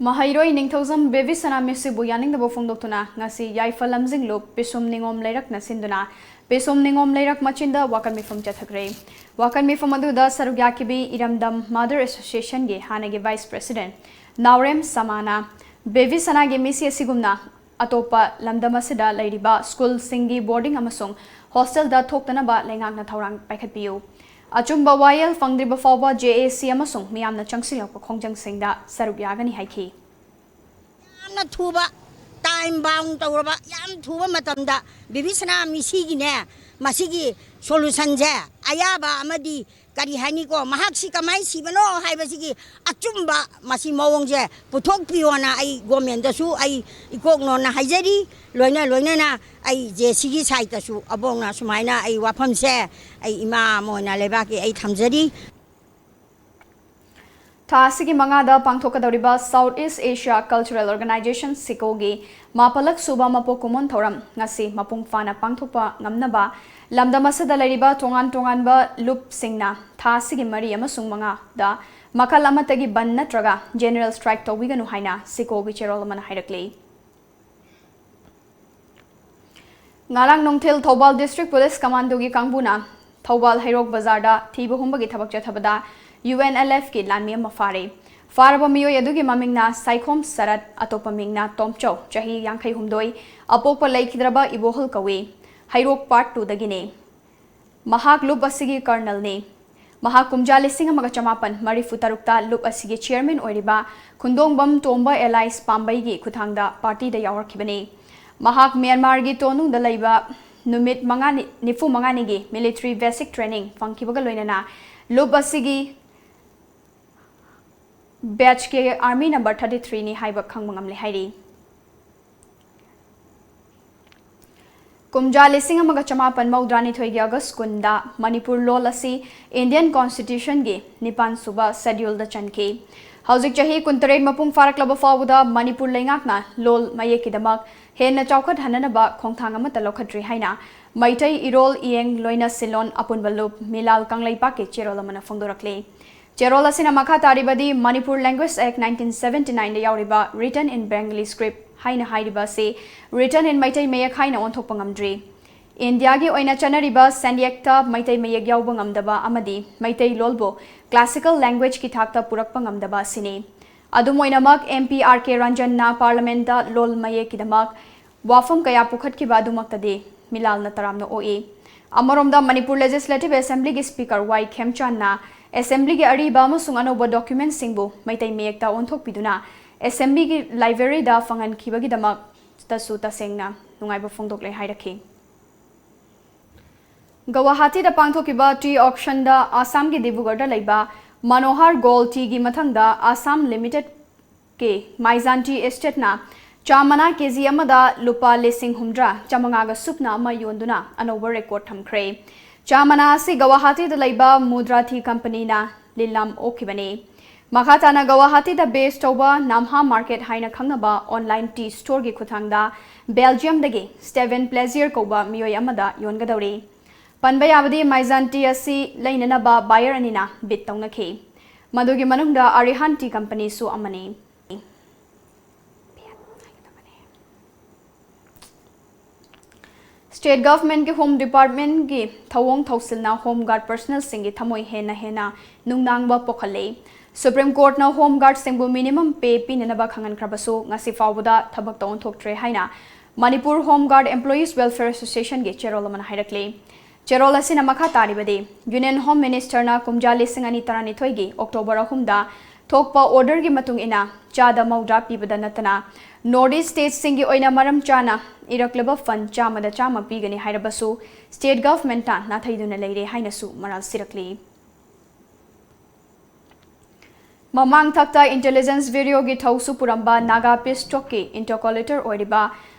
ꯃꯍꯩꯔꯣꯏ ꯅꯤꯡꯊꯧꯖꯝ ꯕꯦꯕꯤꯁꯅꯥ ꯃꯤꯁꯤꯕꯨ ꯌꯥꯅꯤꯡꯗꯕ ꯐꯣꯡꯗꯣꯛꯇꯨꯅ ꯉꯁꯤ ꯌꯥꯏꯐ ꯂꯝꯖꯤꯡ ꯂꯨꯞ ꯄꯤꯁꯨꯝ ꯅꯤꯉꯣꯝ ꯂꯩꯔꯛꯅ ꯁꯤꯟꯗꯨꯅ ꯄꯤꯁꯨꯝ ꯅꯤꯉꯣꯝ ꯂꯩꯔꯛ ꯃꯆꯤꯟꯗ ꯋꯥꯀꯠ ꯃꯤꯐꯝ ꯆꯠꯊꯈ꯭ꯔꯦ꯫ ꯋꯥꯀꯠ ꯃꯤꯐꯝ ꯑꯗꯨꯗ ꯁꯔꯨꯛ ꯌꯥꯈꯤꯕꯤ ꯏꯔꯝꯗꯝ Mother Associationꯒꯤ ꯍꯥꯟꯅꯒꯤ Vice President ꯅꯥꯎꯔꯦꯝ ꯁꯃꯥꯅ ꯕꯦꯕꯤꯁꯅꯥꯒꯤ ꯃꯤꯁꯤ ꯑꯁꯤꯒꯨꯝꯅ ꯑꯇꯣꯞꯄ ꯂꯝꯗꯝ ꯑꯁꯤꯗ ꯂꯩꯔꯤꯕ ꯁ꯭ꯀꯨꯜꯁꯤꯡꯒꯤ ꯕꯣꯔꯗꯤꯡ ꯑꯃꯁꯨꯡ ꯍꯣꯁꯇꯦꯜꯗ ꯊꯣꯛꯇꯅꯕ ꯂꯩꯉꯥꯛꯅ ꯊꯧꯔꯥꯡ ꯄꯥꯏꯈꯠꯄꯤꯌꯨ꯫ ꯑꯆꯨꯝꯕ ꯋꯥꯌꯦꯜ ꯐꯪꯗ꯭ꯔꯤꯕ ꯐꯥꯎꯕ JAC ꯑꯃꯁꯨꯡ ꯃꯤꯌꯥꯝꯅ ꯆꯪꯁꯤꯜꯂꯛꯄ ꯈꯣꯡꯖꯪꯁꯤꯡꯗ ꯁꯔꯨꯛ ꯌꯥꯒꯅꯤ ꯍꯥꯏꯈꯤ꯫ ꯌꯥꯝꯅ ꯊꯨꯕ time bound ꯇꯧꯔꯕ, ꯌꯥꯝ ꯊꯨꯕ ꯃꯇꯝꯗ ꯕꯤꯕꯤꯁꯅꯥ ꯃꯤꯁꯤꯒꯤꯅꯦ, ꯃꯁꯤꯒꯤ solutionꯁꯦ ꯑꯌꯥꯕ ꯑꯃꯗꯤ ꯀꯔꯤ ꯍꯥꯏꯅꯤꯀꯣ, ꯃꯍꯥꯛꯁꯤ ꯀꯃꯥꯏꯅ ꯁꯤꯕꯅꯣ ꯍꯥꯏꯕꯁꯤꯒꯤ ꯑꯆꯨꯝꯕ ꯃꯁꯤ ꯃꯑꯣꯡꯁꯦ ꯄꯨꯊꯣꯛꯄꯤꯌꯣꯅ ꯑꯩ governmentꯇꯁꯨ ꯑꯩ ꯏꯀꯣꯛꯅꯣꯟꯅ ꯍꯥꯏꯖꯔꯤ꯫ ꯂꯣꯏꯅ ꯂꯣꯏꯅꯅ ꯑꯩ JACꯒꯤ sideꯇꯁꯨ ꯑꯕꯣꯛꯅ ꯁꯨꯃꯥꯏꯅ ꯑꯩ ꯋꯥꯐꯝꯁꯦ ꯑꯩ ꯏꯃꯥ ꯑꯃ ꯑꯣꯏꯅ ꯂꯩꯕꯥꯛꯀꯤ ꯑꯩ ꯊꯝꯖꯔꯤ꯫ ꯊꯥ ꯑꯁꯤꯒꯤ ꯃꯉꯥꯗ ꯄꯥꯡꯊꯣꯛꯀꯗꯧꯔꯤꯕ South East Asia Cultural Organization, SICOꯒꯤ ꯃꯥꯄꯜꯂꯛ ꯁꯨꯕ ꯃꯄꯣꯛ ꯀꯨꯝꯑꯣꯟ ꯊꯧꯔꯝ ꯉꯁꯤ ꯃꯄꯨꯡ ꯐꯥꯅ ꯄꯥꯡꯊꯣꯛꯄ ꯉꯝꯅꯕ ꯂꯝꯗꯝ ꯑꯁꯤꯗ ꯂꯩꯔꯤꯕ ꯇꯣꯉꯥꯟ ꯇꯣꯉꯥꯟꯕ ꯂꯨꯞꯁꯤꯡꯅ ꯊꯥ ꯑꯁꯤꯒꯤ ꯃꯔꯤ ꯑꯃꯁꯨꯡ ꯃꯉꯥꯗ ꯃꯈꯜ ꯑꯃꯠꯇꯒꯤ ꯕꯟ ꯅꯠꯇ꯭ꯔꯒ general strike ꯇꯧꯕꯤꯒꯅꯨ ꯍꯥꯏꯅ SICOꯒꯤ ꯆꯦꯔꯣꯜ ꯑꯃꯅ ꯍꯥꯏꯔꯛꯂꯤ꯫ ꯉꯔꯥꯡ ꯅꯨꯡꯊꯤꯜ ꯊꯧꯕꯥꯜ District Police Commandoꯒꯤ ꯀꯥꯡꯕꯨꯅ ꯊꯧꯕꯥꯜ ꯍꯩꯔꯣꯛ ꯕꯖꯥꯔꯗ ꯊꯤꯕ ꯍꯨꯝꯕꯒꯤ ꯊꯕꯛ ꯆꯠꯊꯕꯗ UNLFꯀꯤ ꯂꯥꯟꯃꯤ ꯑꯃ ꯐꯥꯔꯦ꯫ ꯐꯥꯔꯕ ꯃꯤꯑꯣꯏ ꯑꯗꯨꯒꯤ ꯃꯃꯤꯡꯅ ꯁꯥꯏꯈꯣꯝ ꯁꯔꯠ, ꯑꯇꯣꯞꯄ ꯃꯤꯡꯅ ꯇꯣꯝꯆꯧ, ꯆꯍꯤ ꯌꯥꯡꯈꯩ ꯍꯨꯝꯗꯣꯏ, ꯑꯄꯣꯛꯄ ꯂꯩꯈꯤꯗ꯭ꯔꯕ ꯏꯕꯣꯍꯜ ꯀꯧꯏ, ꯍꯩꯔꯣꯛ Part Twoꯗꯒꯤꯅꯤ꯫ ꯃꯍꯥꯛ ꯂꯨꯞ ꯑꯁꯤꯒꯤ colonelꯅꯤ꯫ ꯃꯍꯥꯛ ꯀꯨꯝꯖꯥ ꯂꯤꯁꯤꯡ ꯑꯃꯒ ꯆꯃꯥꯄꯟ ꯃꯔꯤꯐꯨ ꯇꯔꯨꯛꯇ ꯂꯨꯞ ꯑꯁꯤꯒꯤ chairman ꯑꯣꯏꯔꯤꯕ ꯈꯨꯟꯗꯣꯡꯕꯝ ꯇꯣꯝꯕ alias ꯄꯥꯝꯕꯩꯒꯤ ꯈꯨꯠꯊꯥꯡꯗ partyꯗ ꯌꯥꯎꯔꯛꯈꯤꯕꯅꯤ꯫ ꯃꯍꯥꯛ ꯃ꯭ꯌꯥꯟꯃꯥꯔꯒꯤ ꯇꯣꯅꯨꯡꯗ ꯂꯩꯕ ꯅꯨꯃꯤꯠ ꯃꯉꯥꯅꯤ, ꯅꯤꯐꯨ ꯃꯉꯥꯅꯤꯒꯤ military basic training ꯐꯪꯈꯤꯕꯒ ꯂꯣꯏꯅꯅ ꯂꯨꯞ ꯑꯁꯤꯒꯤ batchꯀꯤ army number thirty threeꯅꯤ ꯍꯥꯏꯕ ꯈꯪꯕ ꯉꯝꯂꯦ ꯍꯥꯏꯔꯤ꯫ ꯀꯨꯝꯖꯥ ꯂꯤꯁꯤꯡ ꯑꯃꯒ ꯆꯃꯥꯄꯟ ꯃꯧꯗ꯭ꯔꯥꯅꯤꯊꯣꯏꯒꯤ August ꯀꯨꯟꯗ ꯃꯅꯤꯄꯨꯔ ꯂꯣꯜ ꯑꯁꯤ Indian Constitutionꯒꯤ ꯅꯤꯄꯥꯟ ꯁꯨꯕ scheduleꯗ ꯆꯟꯈꯤ꯫ ꯍꯧꯖꯤꯛ ꯆꯍꯤ ꯀꯨꯟꯇꯔꯦꯠ ꯃꯄꯨꯡ ꯐꯥꯔꯛꯂꯕ ꯐꯥꯎꯕꯗ ꯃꯅꯤꯄꯨꯔ ꯂꯩꯉꯥꯛꯅ ꯂꯣꯜ ꯃꯌꯦꯛꯀꯤꯗꯃꯛ ꯍꯦꯟꯅ ꯆꯥꯎꯈꯠꯍꯟꯅꯅꯕ ꯈꯣꯡꯊꯥꯡ ꯑꯃꯠꯇ ꯂꯧꯈꯠꯇ꯭ꯔꯤ ꯍꯥꯏꯅ ꯃꯩꯇꯩ ꯏꯔꯣꯜ ꯏꯌꯦꯡ ꯂꯣꯏꯅ ꯁꯤꯜꯂꯣꯟ ꯑꯄꯨꯟꯕ ꯂꯨꯞ ꯃꯤꯂꯥꯜ ꯀꯪꯂꯩꯄꯥꯛꯀꯤ ꯆꯦꯔꯣꯜ ꯑꯃꯅ ꯐꯣꯡꯗꯣꯔꯛꯂꯤ꯫ ꯆꯦꯔꯣꯜ ꯑꯁꯤꯅ ꯃꯈꯥ ꯇꯥꯔꯤꯕꯗꯤ Manipur Language Act nineteen seventy nine ꯗ ꯌꯥꯎꯔꯤꯕ written in Bengali script ꯍꯥꯏꯅ ꯍꯥꯏꯔꯤꯕ ꯑꯁꯤ written in ꯃꯩꯇꯩ ꯃꯌꯦꯛ ꯍꯥꯏꯅ ꯑꯣꯟꯊꯣꯛꯄ ꯉꯝꯗ꯭ꯔꯤ꯫ ꯏꯟꯗꯤꯌꯥꯒꯤ ꯑꯣꯏꯅ ꯆꯠꯅꯔꯤꯕ ꯁꯦꯟꯌꯦꯛꯇ ꯃꯩꯇꯩ ꯃꯌꯦꯛ ꯌꯥꯎꯕ ꯉꯝꯗꯕ ꯑꯃꯗꯤ ꯃꯩꯇꯩ ꯂꯣꯜꯕꯨ classical language ꯀꯤ ꯊꯥꯛꯇ ꯄꯨꯔꯛꯄ ꯉꯝꯗꯕ ꯑꯁꯤꯅꯤ꯫ ꯑꯗꯨꯝ ꯑꯣꯏꯅꯃꯛ, M P R K ꯔꯟꯖꯟꯅ Parliament ꯗ ꯂꯣꯜ ꯃꯌꯦꯛꯀꯤꯗꯃꯛ ꯋꯥꯐꯝ ꯀꯌꯥ ꯄꯨꯈꯠꯈꯤꯕ ꯑꯗꯨꯃꯛꯇꯗꯤ ꯃꯤꯂꯥꯜꯅ ꯇꯔꯥꯝꯅ ꯑꯣꯛꯏ꯫ ꯑꯃꯔꯣꯝꯗ, ꯃꯅꯤꯄꯨꯔ Legislative Assembly ꯒꯤ Speaker ꯋꯥꯏ ꯈꯦꯝꯆꯥꯟꯅ Assembly ꯒꯤ ꯑꯔꯤꯕ ꯑꯃꯁꯨꯡ ꯑꯅꯧꯕ document ꯁꯤꯡꯕꯨ ꯃꯩꯇꯩ ꯃꯌꯦꯛꯇ ꯑꯣꯟꯊꯣꯛꯄꯤꯗꯨꯅ Assembly ꯒꯤ library ꯗ ꯐꯪꯍꯟꯈꯤꯕꯒꯤꯗꯃꯛꯇꯁꯨ ꯇꯁꯦꯡꯅ ꯅꯨꯡꯉꯥꯏꯕ ꯐꯣꯡꯗꯣꯛꯂꯦ ꯍꯥꯏꯔꯛꯈꯤ꯫ ꯒꯧꯋꯥꯍꯥꯇꯤꯗ ꯄꯥꯡꯊꯣꯛꯈꯤꯕ tea auction ꯗ ꯑꯁꯥꯝꯒꯤ ꯗꯤꯕ꯭ꯔꯨꯒꯔꯗ ꯂꯩꯕ ꯃꯅꯣꯍꯔ ꯒꯣꯜ ꯇꯤꯒꯤ ꯃꯊꯪꯗ ꯑꯁꯥꯝ ꯂꯤꯃꯤꯇꯦꯗ ꯀꯤ ꯃꯥꯏꯖꯥꯟ ꯇꯤ ꯑꯦꯁꯇꯦꯠꯅ ꯆꯥ ꯃꯅꯥ ꯀꯦꯖꯤ ꯑꯃꯗ ꯂꯨꯄꯥ ꯂꯤꯁꯤꯡ ꯍꯨꯝꯗ꯭ꯔꯥ ꯆꯥꯃꯉꯥꯒ ꯁꯨꯞꯅ ꯑꯃ ꯌꯣꯟꯗꯨꯅ ꯑꯅꯧꯕ record ꯊꯝꯈ꯭ꯔꯦ꯫ ꯆꯥ ꯃꯅꯥ ꯑꯁꯤ ꯒꯧꯋꯥꯍꯥꯇꯤꯗ ꯂꯩꯕ ꯃꯨꯗ꯭ꯔꯥ ꯇꯤ ꯀꯝꯄꯅꯤꯅ ꯂꯤꯂꯥꯝ ꯑꯣꯛꯈꯤꯕꯅꯤ꯫ ꯃꯈꯥ ꯇꯥꯅ ꯒꯧꯋꯥꯍꯥꯇꯤꯗ base ꯇꯧꯕ ꯅꯥꯝꯍꯥ market ꯍꯥꯏꯅ ꯈꯪꯅꯕ online tea store ꯒꯤ ꯈꯨꯠꯊꯥꯡꯗ Belgium ꯗꯒꯤ Steven Plaisir ꯀꯧꯕ ꯃꯤꯑꯣꯏ ꯑꯃꯗ ꯌꯣꯟꯒꯗꯧꯔꯤ꯫ ꯄꯟꯕ ꯌꯥꯕꯗꯤ ꯃꯥꯏꯖꯥꯟ ꯇꯤ ꯑꯁꯤ ꯂꯩꯅꯅꯕ buyer ꯑꯅꯤꯅ bid ꯇꯧꯅꯈꯤ꯫ ꯃꯗꯨꯒꯤ ꯃꯅꯨꯡꯗ ꯑꯔꯤꯍꯥꯟ ꯇꯤ ꯀꯝꯄꯅꯤꯁꯨ ꯑꯃꯅꯤ꯫ State Government ꯀꯤ Home Department ꯀꯤ ꯊꯧꯑꯣꯡ ꯊꯧꯁꯤꯜꯅ Home Guard personnel ꯁꯤꯡꯒꯤ ꯊꯃꯣꯏ ꯍꯦꯟꯅ ꯍꯦꯟꯅ ꯅꯨꯡꯅꯥꯡꯕ ꯄꯣꯛꯍꯜꯂꯦ꯫ Supreme Court ꯅ Home Guard ꯁꯤꯡꯕꯨ minimum pay ꯄꯤꯅꯅꯕ ꯈꯪꯍꯟꯈ꯭ꯔꯕꯁꯨ ꯉꯁꯤ ꯐꯥꯎꯕꯗ ꯊꯕꯛꯇ ꯑꯣꯟꯊꯣꯛꯇ꯭ꯔꯦ ꯍꯥꯏꯅ Manipur Home Guard Employees Welfare Association ꯒꯤ ꯆꯦꯔꯣꯜ ꯑꯃꯅ ꯍꯥꯏꯔꯛꯂꯤ꯫ ꯆꯦꯔꯣꯜ ꯑꯁꯤꯅ ꯃꯈꯥ ꯇꯥꯔꯤꯕꯗꯤ, Union Home Minister ꯅ ꯀꯨꯝꯖꯥ ꯂꯤꯁꯤꯡ ꯑꯅꯤ ꯇꯔꯥꯅꯤꯊꯣꯏꯒꯤ October ꯑꯍꯨꯝꯗ ꯊꯣꯛꯄ order ꯒꯤ ꯃꯇꯨꯡ ꯏꯟꯅ ꯆꯥꯗ ꯃꯧꯗ꯭ꯔꯥ ꯄꯤꯕꯗ ꯅꯠꯇꯅ North East state ꯁꯤꯡꯒꯤ ꯑꯣꯏꯅ ꯃꯔꯝ ꯆꯥꯅ ꯏꯔꯛꯂꯕ fund ꯆꯥꯝꯃꯗ ꯆꯥꯝꯃ ꯄꯤꯒꯅꯤ ꯍꯥꯏꯔꯕꯁꯨ state government ꯅ ꯅꯥꯊꯩꯗꯨꯅ ꯂꯩꯔꯦ ꯍꯥꯏꯅꯁꯨ ꯃꯔꯥꯜ ꯁꯤꯔꯛꯂꯤ꯫ ꯃꯃꯥꯡ ꯊꯛꯇ intelligence video ꯒꯤ ꯊꯧꯁꯨ ꯄꯨꯔꯝꯕ Naga Peace Talk ꯀꯤ interlocutor ꯑꯣꯏꯔꯤꯕ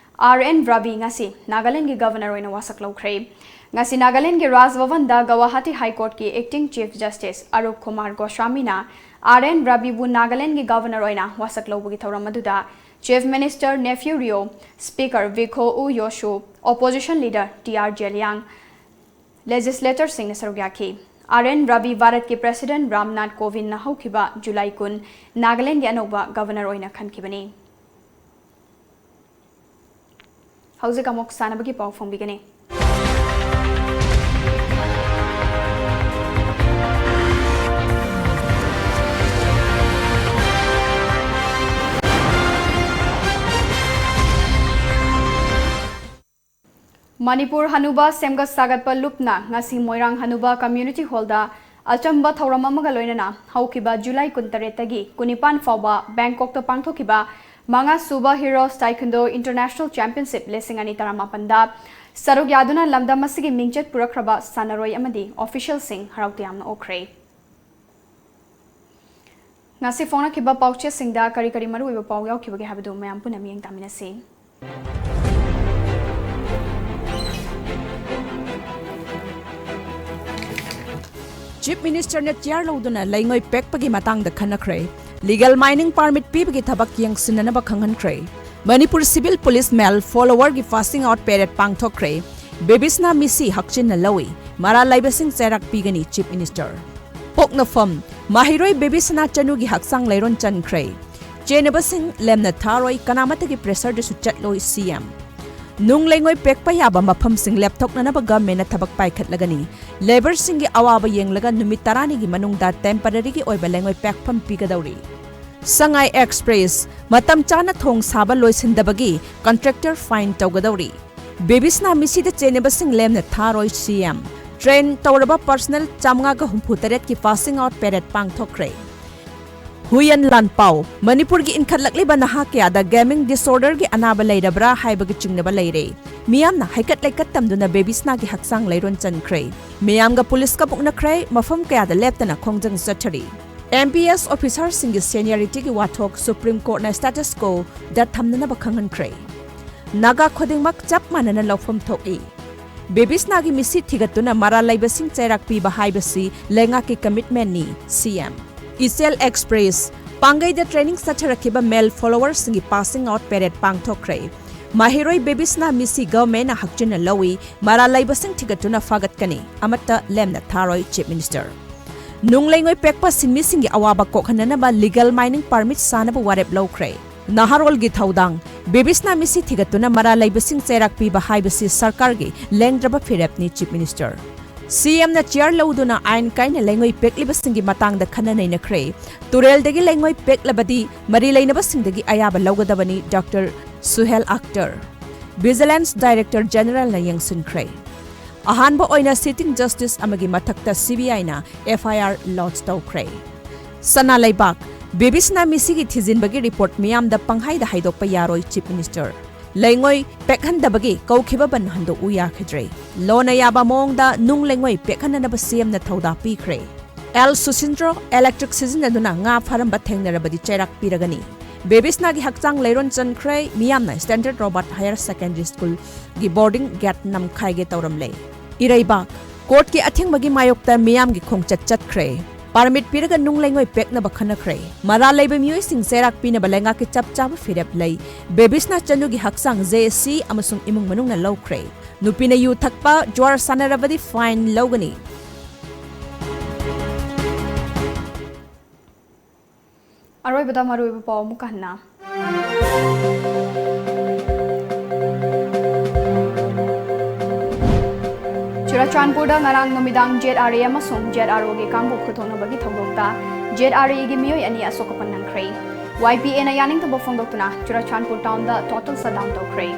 R N Ravi ꯉꯁꯤ ꯅꯥꯒꯥꯂꯦꯟꯒꯤ Governor ꯑꯣꯏꯅ ꯋꯥꯁꯛ ꯂꯧꯈ꯭ꯔꯦ꯫ ꯉꯁꯤ ꯅꯥꯒꯥꯂꯦꯟꯒꯤ ꯔꯥꯖ ꯚꯕꯟꯗ ꯒꯧꯋꯥꯍꯥꯇꯤ High Court ꯀꯤ Acting Chief Justice Arup Kumar Goswami ꯅ R N Ravi ꯕꯨ ꯅꯥꯒꯥꯂꯦꯟꯒꯤ Governor ꯑꯣꯏꯅ ꯋꯥꯁꯛ ꯂꯧꯕꯒꯤ ꯊꯧꯔꯝ ꯑꯗꯨꯗ Chief Minister Neiphiu Rio, Speaker Vikhou Yoshua, Opposition Leader T R Zeliang, Legislator ꯁꯤꯡꯅ ꯁꯔꯨꯛ ꯌꯥꯈꯤ꯫ ꯑꯥꯔ ꯑꯦꯟ ꯔꯕꯤ ꯚꯥꯔꯠꯀꯤ ꯄ꯭ꯔꯦꯁꯤꯗꯦꯟꯠ ꯔꯥꯝꯅꯥꯊ ꯀꯣꯕꯤꯟꯗꯅ ꯍꯧꯈꯤꯕ ꯖꯨꯂꯥꯏ ꯀꯨꯟ ꯅꯥꯒꯥꯂꯦꯟꯗꯒꯤ ꯑꯅꯧꯕ ꯒꯚꯔꯅꯔ ꯑꯣꯏꯅ ꯈꯟꯈꯤꯕꯅꯤ꯫ ꯍꯧꯖꯤꯛ ꯑꯃꯨꯛ ꯁꯥꯟꯅꯕꯒꯤ ꯄꯥꯎ ꯐꯣꯡꯕꯤꯒꯅꯤ꯫ ꯃꯅꯤꯄꯨꯔ ꯍꯅꯨꯕ ꯁꯦꯝꯒꯠ ꯁꯥꯒꯠꯄ ꯂꯨꯞꯅ ꯉꯁꯤ ꯃꯣꯏꯔꯥꯡ ꯍꯅꯨꯕ ꯀꯝꯃ꯭ꯌꯨꯅꯤꯇꯤ ꯍꯣꯜꯗ ꯑꯆꯝꯕ ꯊꯧꯔꯝ ꯑꯃꯒ ꯂꯣꯏꯅꯅ ꯍꯧꯈꯤꯕ ꯖꯨꯂꯥꯏ ꯀꯨꯟꯇꯔꯦꯠꯇꯒꯤ ꯀꯨꯟꯅꯤꯄꯥꯟ ꯐꯥꯎꯕ ꯕꯦꯡꯀꯣꯛꯇ ꯄꯥꯡꯊꯣꯛꯈꯤꯕ ꯃꯉꯥ ꯁꯨꯕ ꯍꯤꯔꯣꯁ ꯇꯥꯏꯀꯨꯟꯗꯣ ꯏꯟꯇꯔꯅꯦꯁꯅꯦꯜ ꯆꯦꯝꯄꯤꯌꯟꯁꯤꯞ ꯂꯤꯁꯤꯡ ꯑꯅꯤ ꯇꯔꯥꯃꯥꯄꯟꯗ ꯁꯔꯨꯛ ꯌꯥꯗꯨꯅ ꯂꯝꯗꯝ ꯑꯁꯤꯒꯤ ꯃꯤꯡꯆꯠ ꯄꯨꯔꯛꯈ꯭ꯔꯕ ꯁꯥꯟꯅꯔꯣꯏ ꯑꯃꯗꯤ ꯑꯣꯐꯤꯁꯤꯌꯦꯜꯁꯤꯡ ꯍꯔꯥꯎ ꯇꯌꯥꯝꯅ ꯑꯣꯛꯈ꯭ꯔꯦ꯫ ꯉꯁꯤ ꯐꯣꯡꯂꯛꯈꯤꯕ ꯄꯥꯎꯆꯦꯁꯤꯡꯗ ꯀꯔꯤ ꯀꯔꯤ ꯃꯔꯨꯑꯣꯏꯕ ꯄꯥꯎ ꯌꯥꯎꯈꯤꯕꯒꯦ ꯍꯥꯏꯕꯗꯨ ꯃꯌꯥꯝ ꯄꯨꯟꯅ ꯃꯤꯠꯌꯦꯡ ꯇꯥꯃꯤꯟꯅꯁꯤ꯫ ꯆꯤꯐ ꯃꯤꯅꯤꯁꯇꯔꯅ ꯆꯤꯌꯥꯔ ꯂꯧꯗꯨꯅ ꯂꯩꯉꯣꯏ ꯄꯦꯛꯄꯒꯤ ꯃꯇꯥꯡꯗ ꯈꯟꯅꯈ꯭ꯔꯦ꯫ ꯂꯤꯒꯦꯜ ꯃꯥꯏꯅꯤꯡ ꯄꯥꯔꯃꯤꯠ ꯄꯤꯕꯒꯤ ꯊꯕꯛ ꯌꯦꯡꯁꯤꯟꯅꯅꯕ ꯈꯪꯍꯟꯈ꯭ꯔꯦ꯫ ꯃꯅꯤꯄꯨꯔ ꯁꯤꯚꯤꯜ ꯄꯨꯂꯤꯁ ꯃꯦꯜ ꯐꯣꯂꯣꯋꯔꯒꯤ ꯄꯥꯁꯤꯡ ꯑꯥꯎꯠ ꯄꯦꯔꯦꯗ ꯄꯥꯡꯊꯣꯛꯈ꯭ꯔꯦ꯫ ꯕꯦꯕꯤꯁꯅꯥ ꯃꯤꯁꯤ ꯍꯛꯆꯤꯟꯅ ꯂꯧꯏ꯫ ꯃꯔꯥꯜ ꯂꯩꯕꯁꯤꯡ ꯆꯩꯔꯥꯛ ꯄꯤꯒꯅꯤ ꯆꯤꯐ ꯃꯤꯅꯤꯁꯇꯔ꯫ ꯄꯣꯛꯅꯐꯝ: ꯃꯍꯩꯔꯣꯏ ꯕꯦꯕꯤꯁꯅꯥ ꯆꯅꯨꯒꯤ ꯍꯛꯆꯥꯡ ꯂꯩꯔꯣꯟ ꯆꯟꯈ꯭ꯔꯦ꯫ ꯆꯦꯟꯅꯕꯁꯤꯡ ꯂꯦꯝꯅ ꯊꯥꯔꯣꯏ, ꯀꯅꯥꯃꯠꯇꯒꯤ ꯄ꯭ꯔꯦꯁꯔꯗꯁꯨ ꯆꯠꯂꯣꯏ ꯁꯤ ꯑꯦꯝ꯫ ꯅꯨꯡ ꯂꯩꯉꯣꯏ ꯄꯦꯛꯄ ꯌꯥꯕ ꯃꯐꯝꯁꯤꯡ ꯂꯦꯞꯊꯣꯛꯅꯅꯕ ꯒꯚꯔꯟꯃꯦꯟꯠꯅ ꯊꯕꯛ ꯄꯥꯏꯈꯠꯂꯒꯅꯤ꯫ ꯂꯦꯕꯔꯁꯤꯡꯒꯤ ꯑꯋꯥꯕ ꯌꯦꯡꯂꯒ ꯅꯨꯃꯤꯠ ꯇꯔꯥꯅꯤꯒꯤ ꯃꯅꯨꯡꯗ ꯇꯦꯝꯄꯔꯦꯔꯤꯒꯤ ꯑꯣꯏꯕ ꯂꯩꯉꯣꯏ ꯄꯦꯛꯐꯝ ꯄꯤꯒꯗꯧꯔꯤ꯫ ꯁꯉꯥꯏ ꯑꯦꯛꯁꯄ꯭ꯔꯦꯁ: ꯃꯇꯝ ꯆꯥꯅ ꯊꯣꯡ ꯁꯥꯕ ꯂꯣꯏꯁꯤꯟꯗꯕꯒꯤ ꯀꯟꯇ꯭ꯔꯦꯛꯇꯔ ꯐꯥꯏꯟ ꯇꯧꯒꯗꯧꯔꯤ꯫ ꯕꯦꯕꯤꯁꯅꯥ ꯃꯤꯁꯤꯗ ꯆꯦꯟꯅꯕꯁꯤꯡ ꯂꯦꯝꯅ ꯊꯥꯔꯣꯏ ꯁꯤ ꯑꯦꯝ꯫ ꯇ꯭ꯔꯦꯟ ꯇꯧꯔꯕ ꯄꯔꯁꯅꯦꯜ ꯆꯥꯃꯉꯥꯒ ꯍꯨꯝꯐꯨ ꯇꯔꯦꯠꯀꯤ ꯄꯥꯁꯤꯡ ꯑꯥꯎꯠ ꯄꯦꯔꯦꯗ ꯄꯥꯡꯊꯣꯛꯈ꯭ꯔꯦ꯫ ꯍꯨꯏꯌꯦꯟ ꯂꯥꯟꯄꯥꯎ: ꯃꯅꯤꯄꯨꯔꯒꯤ ꯏꯟꯈꯠꯂꯛꯂꯤꯕ ꯅꯍꯥ ꯀꯌꯥꯗ ꯒꯦꯃꯤꯡ ꯗꯤꯁꯑꯣꯔꯗꯔꯒꯤ ꯑꯅꯥꯕ ꯂꯩꯔꯕ꯭ꯔꯥ ꯍꯥꯏꯕꯒꯤ ꯆꯤꯡꯅꯕ ꯂꯩꯔꯦ꯫ ꯃꯤꯌꯥꯝꯅ ꯍꯩꯀꯠ ꯂꯩꯀꯠ ꯇꯝꯗꯨꯅ ꯕꯦꯕꯤꯁꯅꯥꯒꯤ ꯍꯛꯆꯥꯡ ꯂꯩꯔꯣꯟ ꯆꯟꯈ꯭ꯔꯦ꯫ ꯃꯤꯌꯥꯝꯒ ꯄꯨꯂꯤꯁꯀ ꯃꯨꯛꯅꯈ꯭ꯔꯦ, ꯃꯐꯝ ꯀꯌꯥꯗ ꯂꯦꯞꯇꯅ ꯈꯣꯡꯖꯪ ꯆꯠꯊꯔꯤ꯫ ꯑꯦꯝ ꯄꯤ ꯑꯦꯁ ꯑꯣꯐꯤꯁꯥꯔꯁꯤꯡꯒꯤ ꯁꯦꯅꯤꯌꯔꯤꯇꯤꯒꯤ ꯋꯥꯊꯣꯛ ꯁꯨꯄ꯭ꯔꯤꯝ ꯀꯣꯔꯠꯅ ꯁ꯭ꯇꯦꯇꯁ ꯀꯣꯗ ꯊꯝꯅꯅꯕ ꯈꯪꯍꯟꯈ꯭ꯔꯦ꯫ ꯅꯥꯒꯥ ꯈꯨꯗꯤꯡꯃꯛ ꯆꯞ ꯃꯥꯟꯅꯅ ꯂꯧꯐꯝ ꯊꯣꯛꯏ꯫ ꯕꯦꯕꯤꯁꯅꯥꯒꯤ ꯃꯤꯁꯤ ꯊꯤꯒꯠꯇꯨꯅ ꯃꯔꯥꯜ ꯂꯩꯕꯁꯤꯡ ꯆꯩꯔꯥꯛ ꯄꯤꯕ ꯍꯥꯏꯕꯁꯤ ꯂꯩꯉꯥꯛꯀꯤ ꯀꯃꯤꯠꯃꯦꯟꯠꯅꯤ, ꯁꯤ ꯑꯦꯝ꯫ ꯏꯆꯦꯜ ꯑꯦꯛꯁꯄ꯭ꯔꯦꯁ: ꯄꯥꯡꯒꯩꯗ ꯇ꯭ꯔꯦꯅꯤꯡ ꯆꯠꯊꯔꯛꯈꯤꯕ ꯃꯦꯜ ꯐꯣꯂꯣꯋꯔꯁꯤꯡꯒꯤ ꯄꯥꯁꯤꯡ ꯑꯥꯎꯠ ꯄꯦꯔꯦꯗ ꯄꯥꯡꯊꯣꯛꯈ꯭ꯔꯦ꯫ ꯃꯍꯩꯔꯣꯏ ꯕꯦꯕꯤꯁꯅꯥ ꯃꯤꯁꯤ ꯒꯚꯔꯟꯃꯦꯟꯠꯅ ꯍꯛꯆꯤꯟꯅ ꯂꯧꯏ, ꯃꯔꯥꯜ ꯂꯩꯕꯁꯤꯡ ꯊꯤꯒꯠꯇꯨꯅ ꯐꯥꯒꯠꯀꯅꯤ, ꯑꯃꯠꯇ ꯂꯦꯝꯅ ꯊꯥꯔꯣꯏ, ꯆꯤꯐ ꯃꯤꯅꯤꯁꯇꯔ꯫ ꯅꯨꯡ ꯂꯩꯉꯣꯏ ꯄꯦꯛꯄ ꯁꯤꯟꯃꯤꯁꯤꯡꯒꯤ ꯑꯋꯥꯕ ꯀꯣꯛꯍꯟꯅꯅꯕ ꯂꯤꯒꯦꯜ ꯃꯥꯏꯅꯤꯡ ꯄꯔꯃꯤꯠ ꯁꯥꯅꯕ ꯋꯥꯔꯦꯞ ꯂꯧꯈ꯭ꯔꯦ꯫ ꯅꯍꯥꯔꯣꯜꯒꯤ ꯊꯧꯗꯥꯡ, ꯕꯦꯕꯤꯁꯅꯥ ꯃꯤꯁꯤ ꯊꯤꯒꯠꯇꯨꯅ ꯃꯔꯥꯜ ꯂꯩꯕꯁꯤꯡ ꯆꯩꯔꯥꯛ ꯄꯤꯕ ꯍꯥꯏꯕꯁꯤ ꯁꯔꯀꯥꯔꯒꯤ ꯂꯦꯡꯗ꯭ꯔꯕ ꯐꯤꯔꯦꯞꯅꯤ, ꯆꯤꯐ ꯃꯤꯅꯤꯁꯇꯔ꯫ ꯁꯤꯑꯦꯝꯅ ꯆꯤꯌꯥꯔ ꯂꯧꯗꯨꯅ ꯑꯥꯏꯟ ꯀꯥꯏꯅ ꯂꯩꯉꯣꯏ ꯄꯦꯛꯂꯤꯕꯁꯤꯡꯒꯤ ꯃꯇꯥꯡꯗ ꯈꯟꯅ ꯅꯩꯅꯈ꯭ꯔꯦ꯫ ꯇꯨꯔꯦꯜꯗꯒꯤ ꯂꯩꯉꯣꯏ ꯄꯦꯛꯂꯕꯗꯤ ꯃꯔꯤ ꯂꯩꯅꯕꯁꯤꯡꯗꯒꯤ ꯑꯌꯥꯕ ꯂꯧꯒꯗꯕꯅꯤ, ꯗꯣꯛꯇꯔ ꯁꯨꯍꯦꯜ ꯑꯈꯇꯔ꯫ ꯚꯤꯖꯤꯂꯦꯟꯁ ꯗꯥꯏꯔꯦꯛꯇꯔ ꯖꯦꯅꯔꯦꯜꯅ ꯌꯦꯡꯁꯤꯟꯈ꯭ꯔꯦ꯫ ꯑꯍꯥꯟꯕ ꯑꯣꯏꯅ ꯁꯤꯇꯤꯡ ꯖꯁꯇꯤꯁ ꯑꯃꯒꯤ ꯃꯊꯛꯇ ꯁꯤꯕꯤꯑꯥꯏꯅ ꯑꯦꯐ ꯑꯥꯏ ꯑꯥꯔ ꯂꯣꯗꯖ ꯇꯧꯈ꯭ꯔꯦ꯫ ꯁꯅꯥ ꯂꯩꯕꯥꯛ, ꯕꯦꯕꯤꯁꯅꯥ ꯃꯤꯁꯤꯒꯤ ꯊꯤꯖꯤꯟꯕꯒꯤ ꯔꯤꯄꯣꯔꯠ ꯃꯤꯌꯥꯝꯗ ꯄꯪꯍꯥꯏꯗ ꯍꯥꯏꯗꯣꯛꯄ ꯌꯥꯔꯣꯏ, ꯆꯤꯐ ꯃꯤꯅꯤꯁꯇꯔ꯫ ꯂꯩꯉꯣꯏ ꯄꯦꯛꯍꯟꯗꯕꯒꯤ ꯀꯧꯈꯤꯕ ꯕꯟ ꯍꯟꯗꯣꯛꯎ ꯌꯥꯈꯤꯗ꯭ꯔꯦ꯫ ꯂꯣꯅ ꯌꯥꯕ ꯃꯑꯣꯡꯗ ꯅꯨꯡ ꯂꯩꯉꯣꯏ ꯄꯦꯛꯍꯟꯅꯅꯕ ꯁꯤꯑꯦꯝꯅ ꯊꯧꯗꯥꯡ ꯄꯤꯈ꯭ꯔꯦ꯫ ꯑꯦꯜ ꯁꯨꯁꯤꯟꯗ꯭ꯔꯣ ꯏꯂꯦꯛꯇ꯭ꯔꯤꯛ ꯁꯤꯖꯤꯟꯅꯗꯨꯅ ꯉꯥ ꯐꯥꯔꯝꯕ ꯊꯦꯡꯅꯔꯕꯗꯤ ꯆꯩꯔꯥꯛ ꯄꯤꯔꯒꯅꯤ꯫ ꯕꯦꯕꯤꯁꯅꯥꯒꯤ ꯍꯛꯆꯥꯡ ꯂꯩꯔꯣꯟ ꯆꯟꯈ꯭ꯔꯦ, ꯃꯤꯌꯥꯝꯅ ꯁ꯭ꯇꯦꯟꯗꯔꯗ ꯔꯣꯕꯥꯔꯠ ꯍꯥꯌꯔ ꯁꯦꯀꯦꯟꯗꯔꯤ ꯁ꯭ꯀꯨꯜꯒꯤ ꯕꯣꯔꯗꯤꯡ ꯒꯦꯠ ꯅꯝꯈꯥꯏꯒꯦ ꯇꯧꯔꯝꯂꯦ꯫ ꯏꯔꯩꯕꯥꯛ, ꯀꯣꯔꯠꯀꯤ ꯑꯊꯤꯡꯕꯒꯤ ꯃꯥꯌꯣꯛꯇ ꯃꯤꯌꯥꯝꯒꯤ ꯈꯣꯡꯆꯠ ꯆꯠꯈ꯭ꯔꯦ꯫ ꯄꯥꯔꯃꯤꯠ ꯄꯤꯔꯒ ꯅꯨꯡ ꯂꯩꯉꯣꯏ ꯄꯦꯛꯅꯕ ꯈꯟꯅꯈ꯭ꯔꯦ꯫ ꯃꯔꯥꯜ ꯂꯩꯕ ꯃꯤꯑꯣꯏꯁꯤꯡ ꯆꯩꯔꯥꯛ ꯄꯤꯅꯕ ꯂꯩꯉꯥꯛꯀꯤ ꯆꯞ ꯆꯥꯕ ꯐꯤꯔꯦꯞ ꯂꯩ꯫ ꯕꯦꯕꯤꯁꯅꯥ ꯆꯅꯨꯒꯤ ꯍꯛꯆꯥꯡ ꯖꯦ ꯑꯦ ꯁꯤ ꯑꯃꯁꯨꯡ ꯏꯃꯨꯡ ꯃꯅꯨꯡꯅ ꯂꯧꯈ꯭ꯔꯦ꯫ ꯅꯨꯄꯤꯅ ꯌꯨ ꯊꯛꯄ, ꯖꯨꯋꯥꯔ ꯁꯥꯟꯅꯔꯕꯗꯤ ꯐꯥꯏꯟ ꯂꯧꯒꯅꯤ꯫ ꯑꯔꯣꯏꯕꯗ ꯃꯔꯨꯑꯣꯏꯕ ꯄꯥꯎ ꯑꯃꯨꯛꯀ ꯍꯟꯅ꯫ ꯆꯨꯔꯥꯆꯥꯟꯄꯨꯔꯗ ꯉꯔꯥꯡ ꯅꯨꯃꯤꯗꯥꯡ ꯖꯦꯗ ꯑꯥꯔ ꯑꯦ ꯑꯃꯁꯨꯡ ꯖꯦꯗ ꯑꯥꯔ ꯑꯣꯒꯤ ꯀꯥꯡꯕꯨ ꯈꯨꯗꯣꯛꯅꯕꯒꯤ ꯊꯧꯗꯣꯛꯇ ꯖꯦꯗ ꯑꯥꯔ ꯑꯦꯒꯤ ꯃꯤꯑꯣꯏ ꯑꯅꯤ ꯑꯁꯣꯛ ꯑꯄꯟ ꯅꯪꯈ꯭ꯔꯦ꯫ ꯋꯥꯏ ꯄꯤ ꯑꯦꯅ ꯌꯥꯅꯤꯡꯗꯕ ꯐꯣꯡꯗꯣꯛꯇꯨꯅ ꯆꯨꯔꯥꯆꯥꯟꯄꯨꯔ ꯇꯥꯎꯟꯗ ꯇꯣꯇꯦꯜ ꯁꯠꯗꯥꯎꯟ ꯇꯧꯈ꯭ꯔꯦ꯫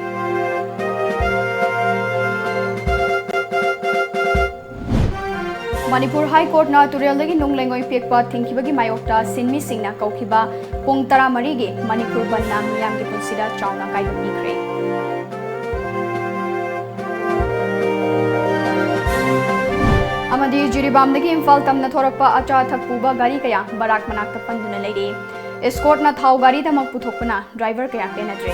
ꯃꯅꯤꯄꯨꯔ ꯍꯥꯏ ꯀꯣꯔꯠꯅ ꯇꯨꯔꯦꯜꯗꯒꯤ ꯅꯨꯡ ꯂꯩꯉꯣꯏ ꯄꯦꯛꯄ ꯊꯤꯡꯈꯤꯕꯒꯤ ꯃꯥꯌꯣꯛꯇ ꯁꯤꯟꯃꯤꯁꯤꯡꯅ ꯀꯧꯈꯤꯕ ꯄꯨꯡ ꯇꯔꯥꯃꯔꯤꯒꯤ ꯃꯅꯤꯄꯨꯔ ꯕꯟꯗꯅ ꯃꯤꯌꯥꯝꯒꯤ ꯄꯨꯟꯁꯤꯗ ꯆꯥꯎꯅ ꯑꯀꯥꯏꯕ ꯄꯤꯈ꯭ꯔꯦ꯫ ꯑꯃꯗꯤ ꯖꯤꯔꯤꯕꯥꯝꯗꯒꯤ ꯏꯝꯐꯥꯜ ꯇꯝꯅ ꯊꯣꯔꯛꯄ ꯑꯆꯥ ꯑꯊꯛ ꯄꯨꯕ ꯒꯥꯔꯤ ꯀꯌꯥ ꯕꯔꯥꯛ ꯃꯅꯥꯛꯇ ꯄꯟꯗꯨꯅ ꯂꯩꯔꯦ꯫ ꯏꯁꯀꯣꯔꯠꯅ ꯊꯥꯎ ꯒꯥꯔꯤꯗꯃꯛ ꯄꯨꯊꯣꯛꯄꯅ ꯗ꯭ꯔꯥꯏꯚꯔ ꯀꯌꯥ ꯄꯦꯟꯅꯗ꯭ꯔꯦ꯫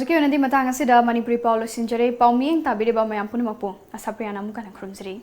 ꯍꯧꯖꯤꯛꯀꯤ ꯑꯣꯏꯅꯗꯤ ꯃꯇꯥꯡ ꯑꯁꯤꯗ ꯃꯅꯤꯄꯨꯔꯤ ꯄꯥꯎ ꯂꯣꯏꯁꯤꯟꯖꯔꯦ꯫ ꯄꯥꯎ ꯃꯤꯠꯌꯦꯡ ꯇꯥꯕꯤꯔꯤꯕ ꯃꯌꯥꯝ ꯄꯨꯝꯅꯃꯛꯄꯨ ꯑꯁꯥꯄ꯭ꯔꯤꯌꯥꯅ ꯑꯃꯨꯛ ꯍꯟꯅ ꯈꯨꯔꯨꯝꯖꯔꯤ꯫